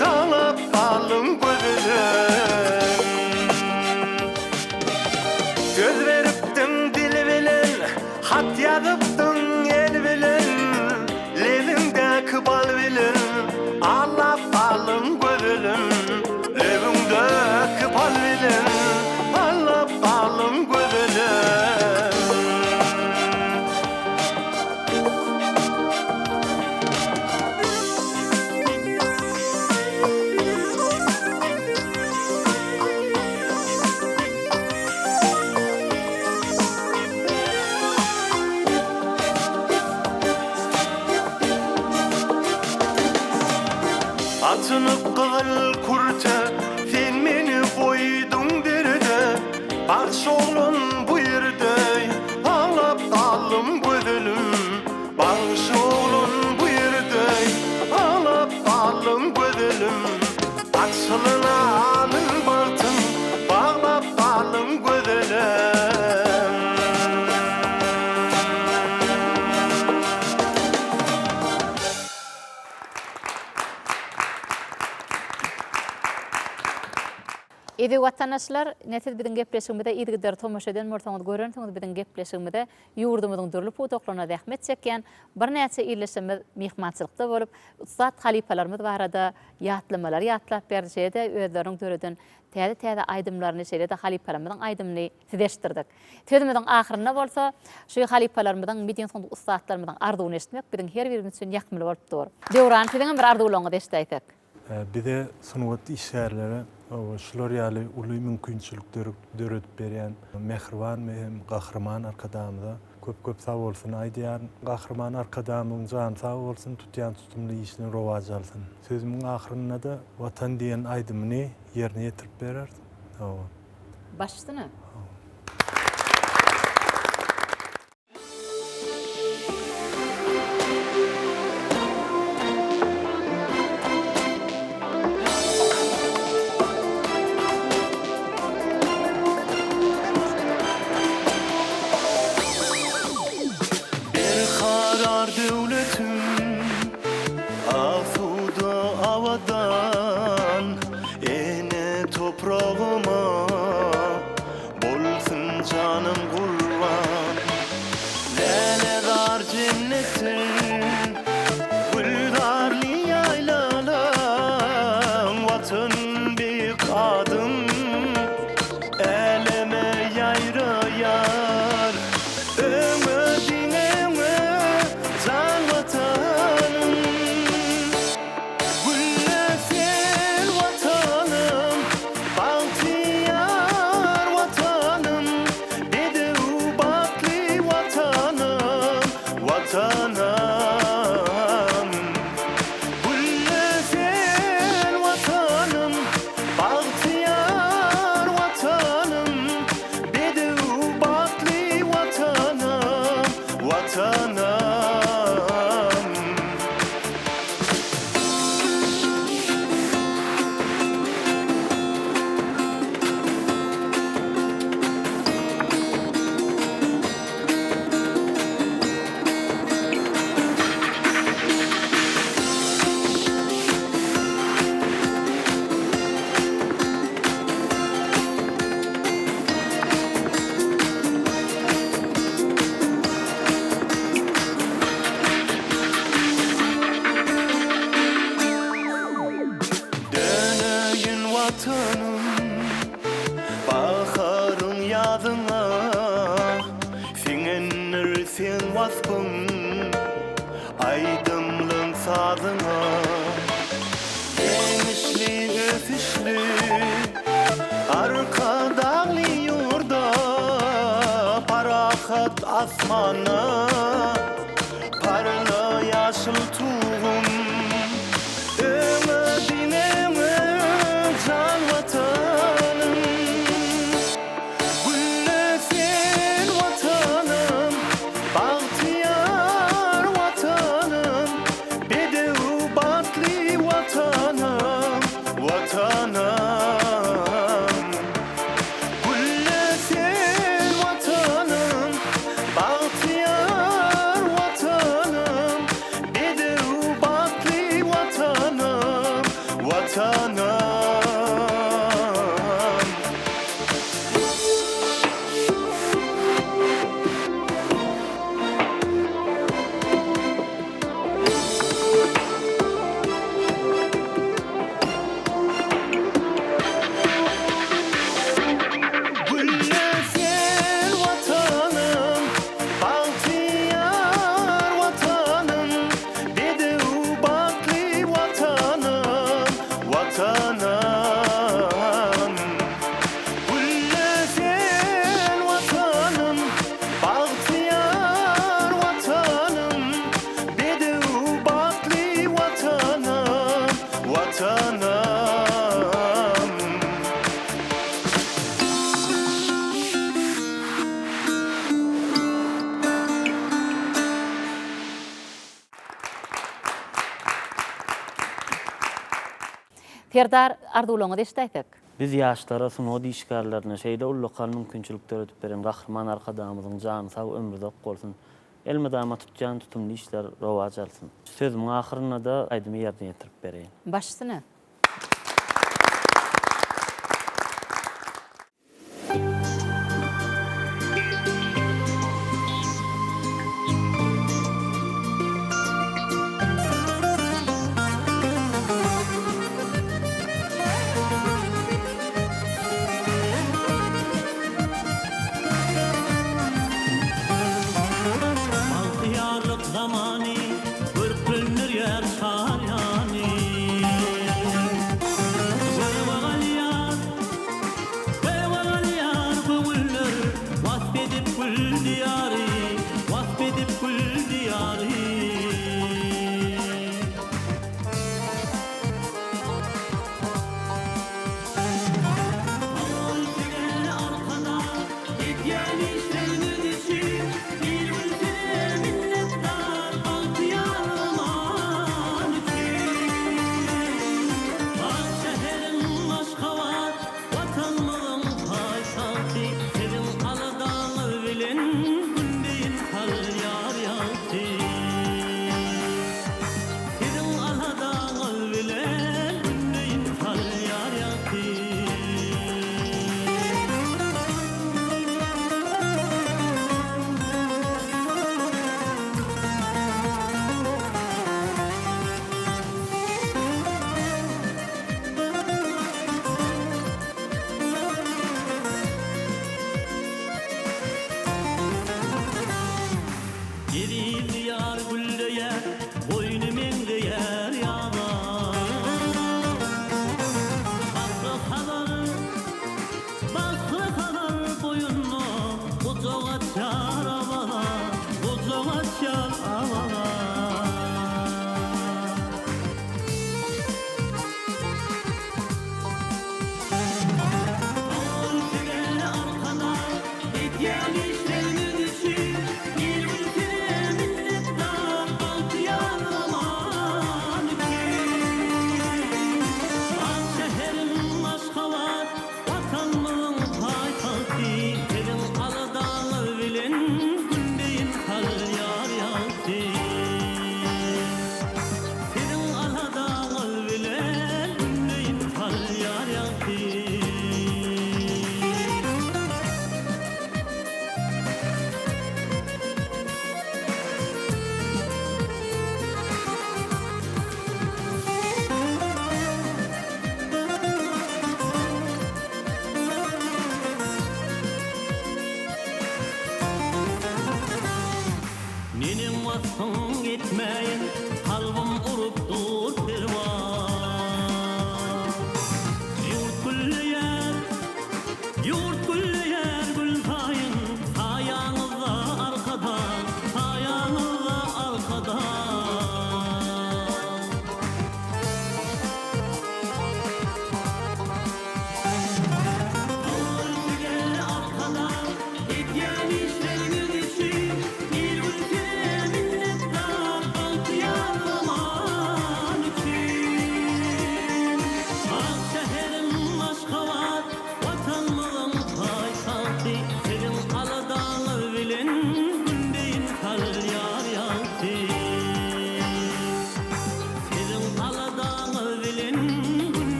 daglap galdyň gözelim. Söz beripdiň dil bilen, hat ýazypdyň el bilen, Lebiňdäki bal bilen aldap galdyň gözelim. Lebiňdäki bal bilen aldap galdyň gözelim. Atynyp gyzyl kürte, sen meni goýduň derde, Bagşy oglan bu ýerde, aglap galdym gözelim. Bagşy oglan bu ýerde, aglap galdym gözelim. Açylan alyň bagtym, baglap galdym gözelim. Eziz watandaşlar, ine siz biziň gepleşigimize yzygider tomaşa eden bolsaňyz görensiňiz biziň gepleşigimize ýurdumyzyň dürli pudaklarynda zähmet çekýän birnäçe ildeşlerimiz myhmançylykda bolup, ussat halypalarymyz barada ýatlamalary ýatlap berdi, şeýle-de özleriniň döreden täze-täze aýdymlaryny, şeýle-de halypalarymyzyň aýdymyny size eşitdirdik. Sözümiziň ahyrynda bolsa, şu halypalarymyzyň, medeni sungat ussatlarymyzyň arzuwyny eşitmek biziň her birimiz üçin ýakymly bolup dur. Döwran, siziňem bir arzuwlaryňyzy eşidäýsek. Bize sungat işgärlere şular ýaly uly mümkinçilik döredip berýän mähriban we hem Gahryman Arkadagymyza köp-köp sagbolsun aýdýaryn. Gahryman Arkadagymyzyň jany sag bolsun, tutýan tutumly işini rowaç alsyn. Sözümiň ahyrynda-da Watan diýen aýdymyny ýerine ýetirip bereris. Hawa. Baş üstüne. Berkarar döwletim asuda abadan ene topragyma Bolsun janym gurban. Lälezar jennetim, gülzarly ýaýlalam, Watan beýik adym äleme ýaýraýar. Öňe diňe öňe jan Watanym. Gülle sen Watanym, bagtyýar Watanym, bedew batly Watanym, Watanym. Gülle sen Watanym, bagtyýar Watanym, bedew batly Watanym, Watanym. Döneýin Watanym, baharyň ýazyňa, Siňendir seň waspyň, aýdymlyň sazyňa. Ýeňişli ösüşli Arkadagly ýurda, Parahat asmanda Parla ýaşyl Tugum. Öňe diňe öňe jan Watanym. Gülle sen Watanym, bagtyýar Watanym, bedew batly Watanym, Watanym. Gülle sen Watanym, bagtyýar Watanym, bedew batly Watanym, Watanym. Gülle sen Watanym, bagtyýar Watanym, bedew batly Watanym, Watanym. Gülle sen Watanym, bagtyýar Watanym, bedew batly Watanym, Watanym. Serdar, arzuwlaryňyzy eşidäýsek. Biz ýaşlara, sungat işgärlerine şeýle ullakan mümkinçilik döredip beren Gahryman Arkadagymyzyň jany sag, ömri uzak bolsun! Elmydama tutýan tutumly işler rowaç alsyn! Sözümiň ahyrynda-da aýdymy ýerine ýetirip bereýin. Baş üstüne.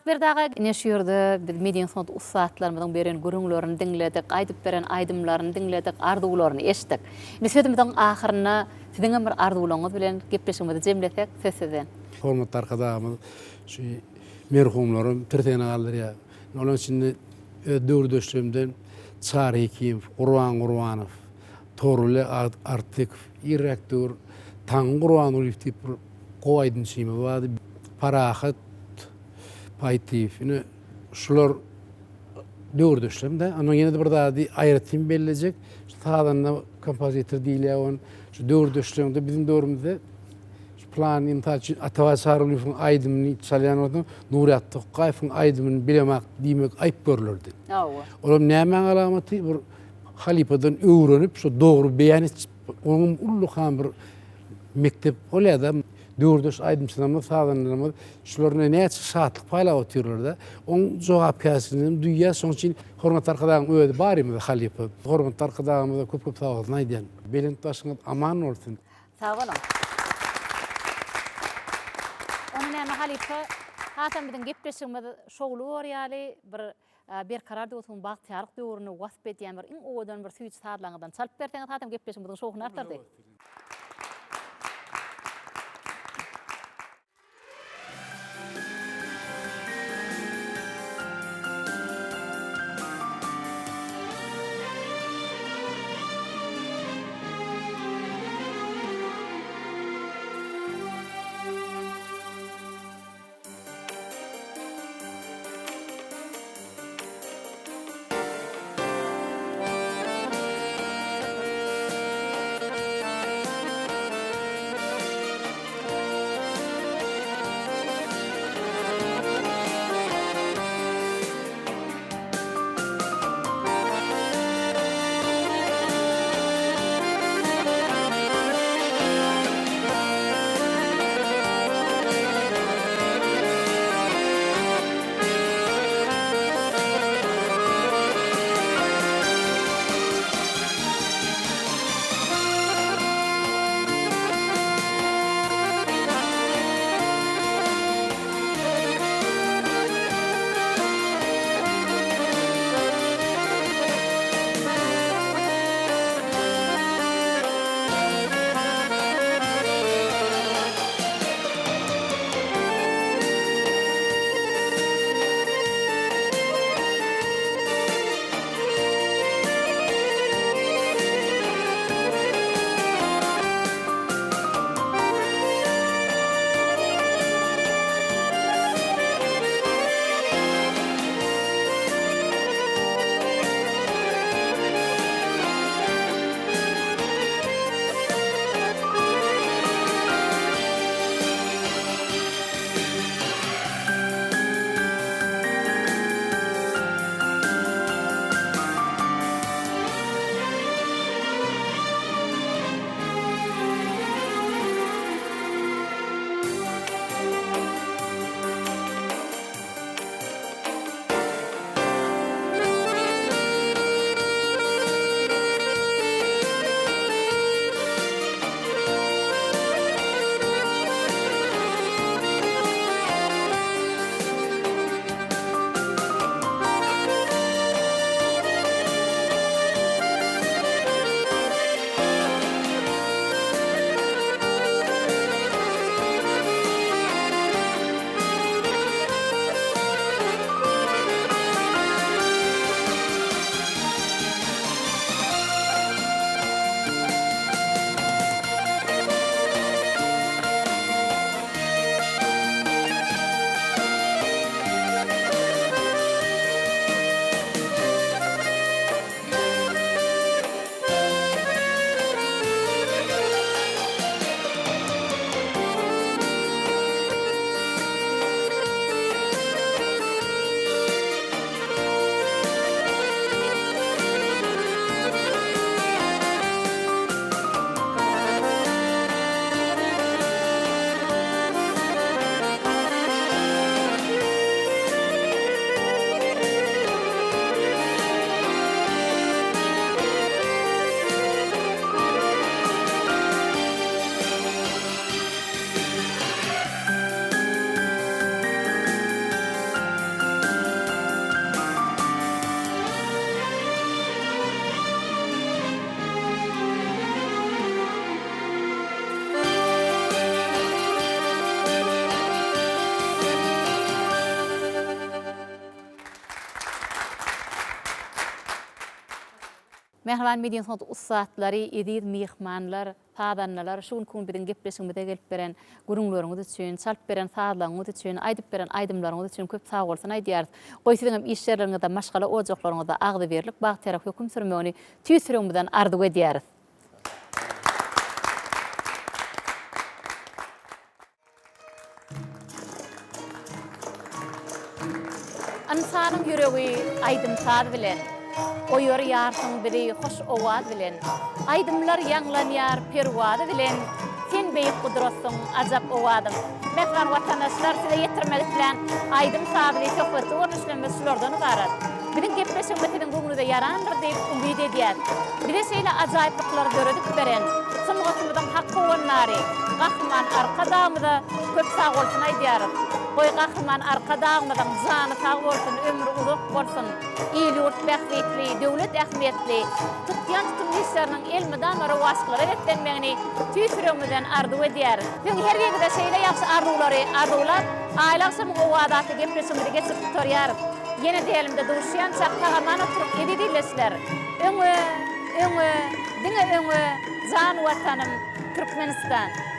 Hakberdi aga, ine şu ýerde biz medeni sungat ussatlarymyzyň beren gürrüňlerini diňledik, aýdyp beren aýdymlaryny diňledik, arzuwlaryny eşitdik. Indi sözümiziň ahyrynda siziňem bir arzuwlaryňyz bilen gepleşigimizi jemlesek, söz sizden. Hormatly Arkadagymyz şu merhumlaram tirsegine galdyrýar. Olaryň içinde öz döwürdeşlerimden Çary Hekimow, Gurban Gurbanow, Torly Artykow, irräk döwür Taňňy Gurbangulyýew diýip bir gowy aýdymçymyz bardy. Parahat Paýtyýew. Ine, şular döwürdeşlerim-de. Ondan ýene-de bir zady aýratyn bellejek. Şu sazanda, kompozitor diýilýär on. Şu döwürdeşlerimde biziň döwrümizde şu pylany, mysal üçin, Atabaý Çarygulyýewiň aýdymyny çalýan bolsaň, Nurýat Tokgaýewiň aýdymyny bilemok diýmek aýyp görlerdi. Hawa. Olam nämäň alamaty? Bir halypadan öwrenip, şu dogry beýan etjek, onuň ullakan bir mekdep bolýar-da. Döwürdeş aýdymçylarymyz, sazandalarymyz şular bilen näçe şatlyk paýlap otyrlar-da. Oň jogapkärçiligini hem duýýas. Şonuň üçin Hormatly Arkadagyň özi barymyza halypa. Hormatly Arkadagymyza köp-köp sagbolsun aýdýan. Belent başyňyz aman bolsun. Sag boluň. Onda näme halypa, hasam biziň gepleşigimiz şowly bor ýaly bir Berkarar döwletiň bagtyýarlyk döwrüni wasp edýän bir iň owadan bir süýji sazlaryňyzdan çalyp berseňiz hasam gepleşigimiziň şowhuny artardy. Mähriban medeni sungat ussatlary, eziz myhmanlar, sazandalar, şu günki gün biziň gepleşigimize gelip beren gürrüňleriňiz üçin, çalyp beren sazlaryňyz üçin, aýdyp beren aýdymlaryňyz üçin köp sagbolsun aýdýarys. Goý siziň hem iş ýerleriňizde, maşgala ojaklaryňyzda agzybirlik, bagtyýarlyk höküm sürmegini tüýs ýüregimizden arzuw edýäris. Ynsanyň ýüregi aýdym-saz bilen, Oýarýarsyň bizi hoş owaz bilen. Aýdymlar ýaňlanýar perwazy bilen, Sen beýik gudratsyň, ajap owazyň. Mähriban watandaşlar, size ýetirmek islän aýdym-sazly, söhbetli görnüşlerimiz şulardan ybarat. Biziň gepleşigimiz siziň göwnüňize ýarandyr diýip umyt edýäs. Bize şeýle ajaýyplyklary döredip beren sungatymyzyň hak howandary Gahryman Arkadagymyza köp sagbolsun aýdýarys. Goý Gahryman Arkadagymyzyň jany sag bolsun, ömri uzak bolsun, il-ýurt bähbitli, döwlet ähmiýetli tutýan tutumly işleriniň elmydama rowaçlyklara beslenmegini tüýs ýüregimizden arzuw edýäris. Siziň her biriňize şeýle ýagşy arzuwlary arzuwlap, Aýly agşamyň owazy atly gepleşigimizi geçirip gutarýarys. Ýene dälimde duşýançak sag-aman oturyň eziz ildeşler! Öňe, öňe, diňe öňe, jan Watanym, Türkmenistan!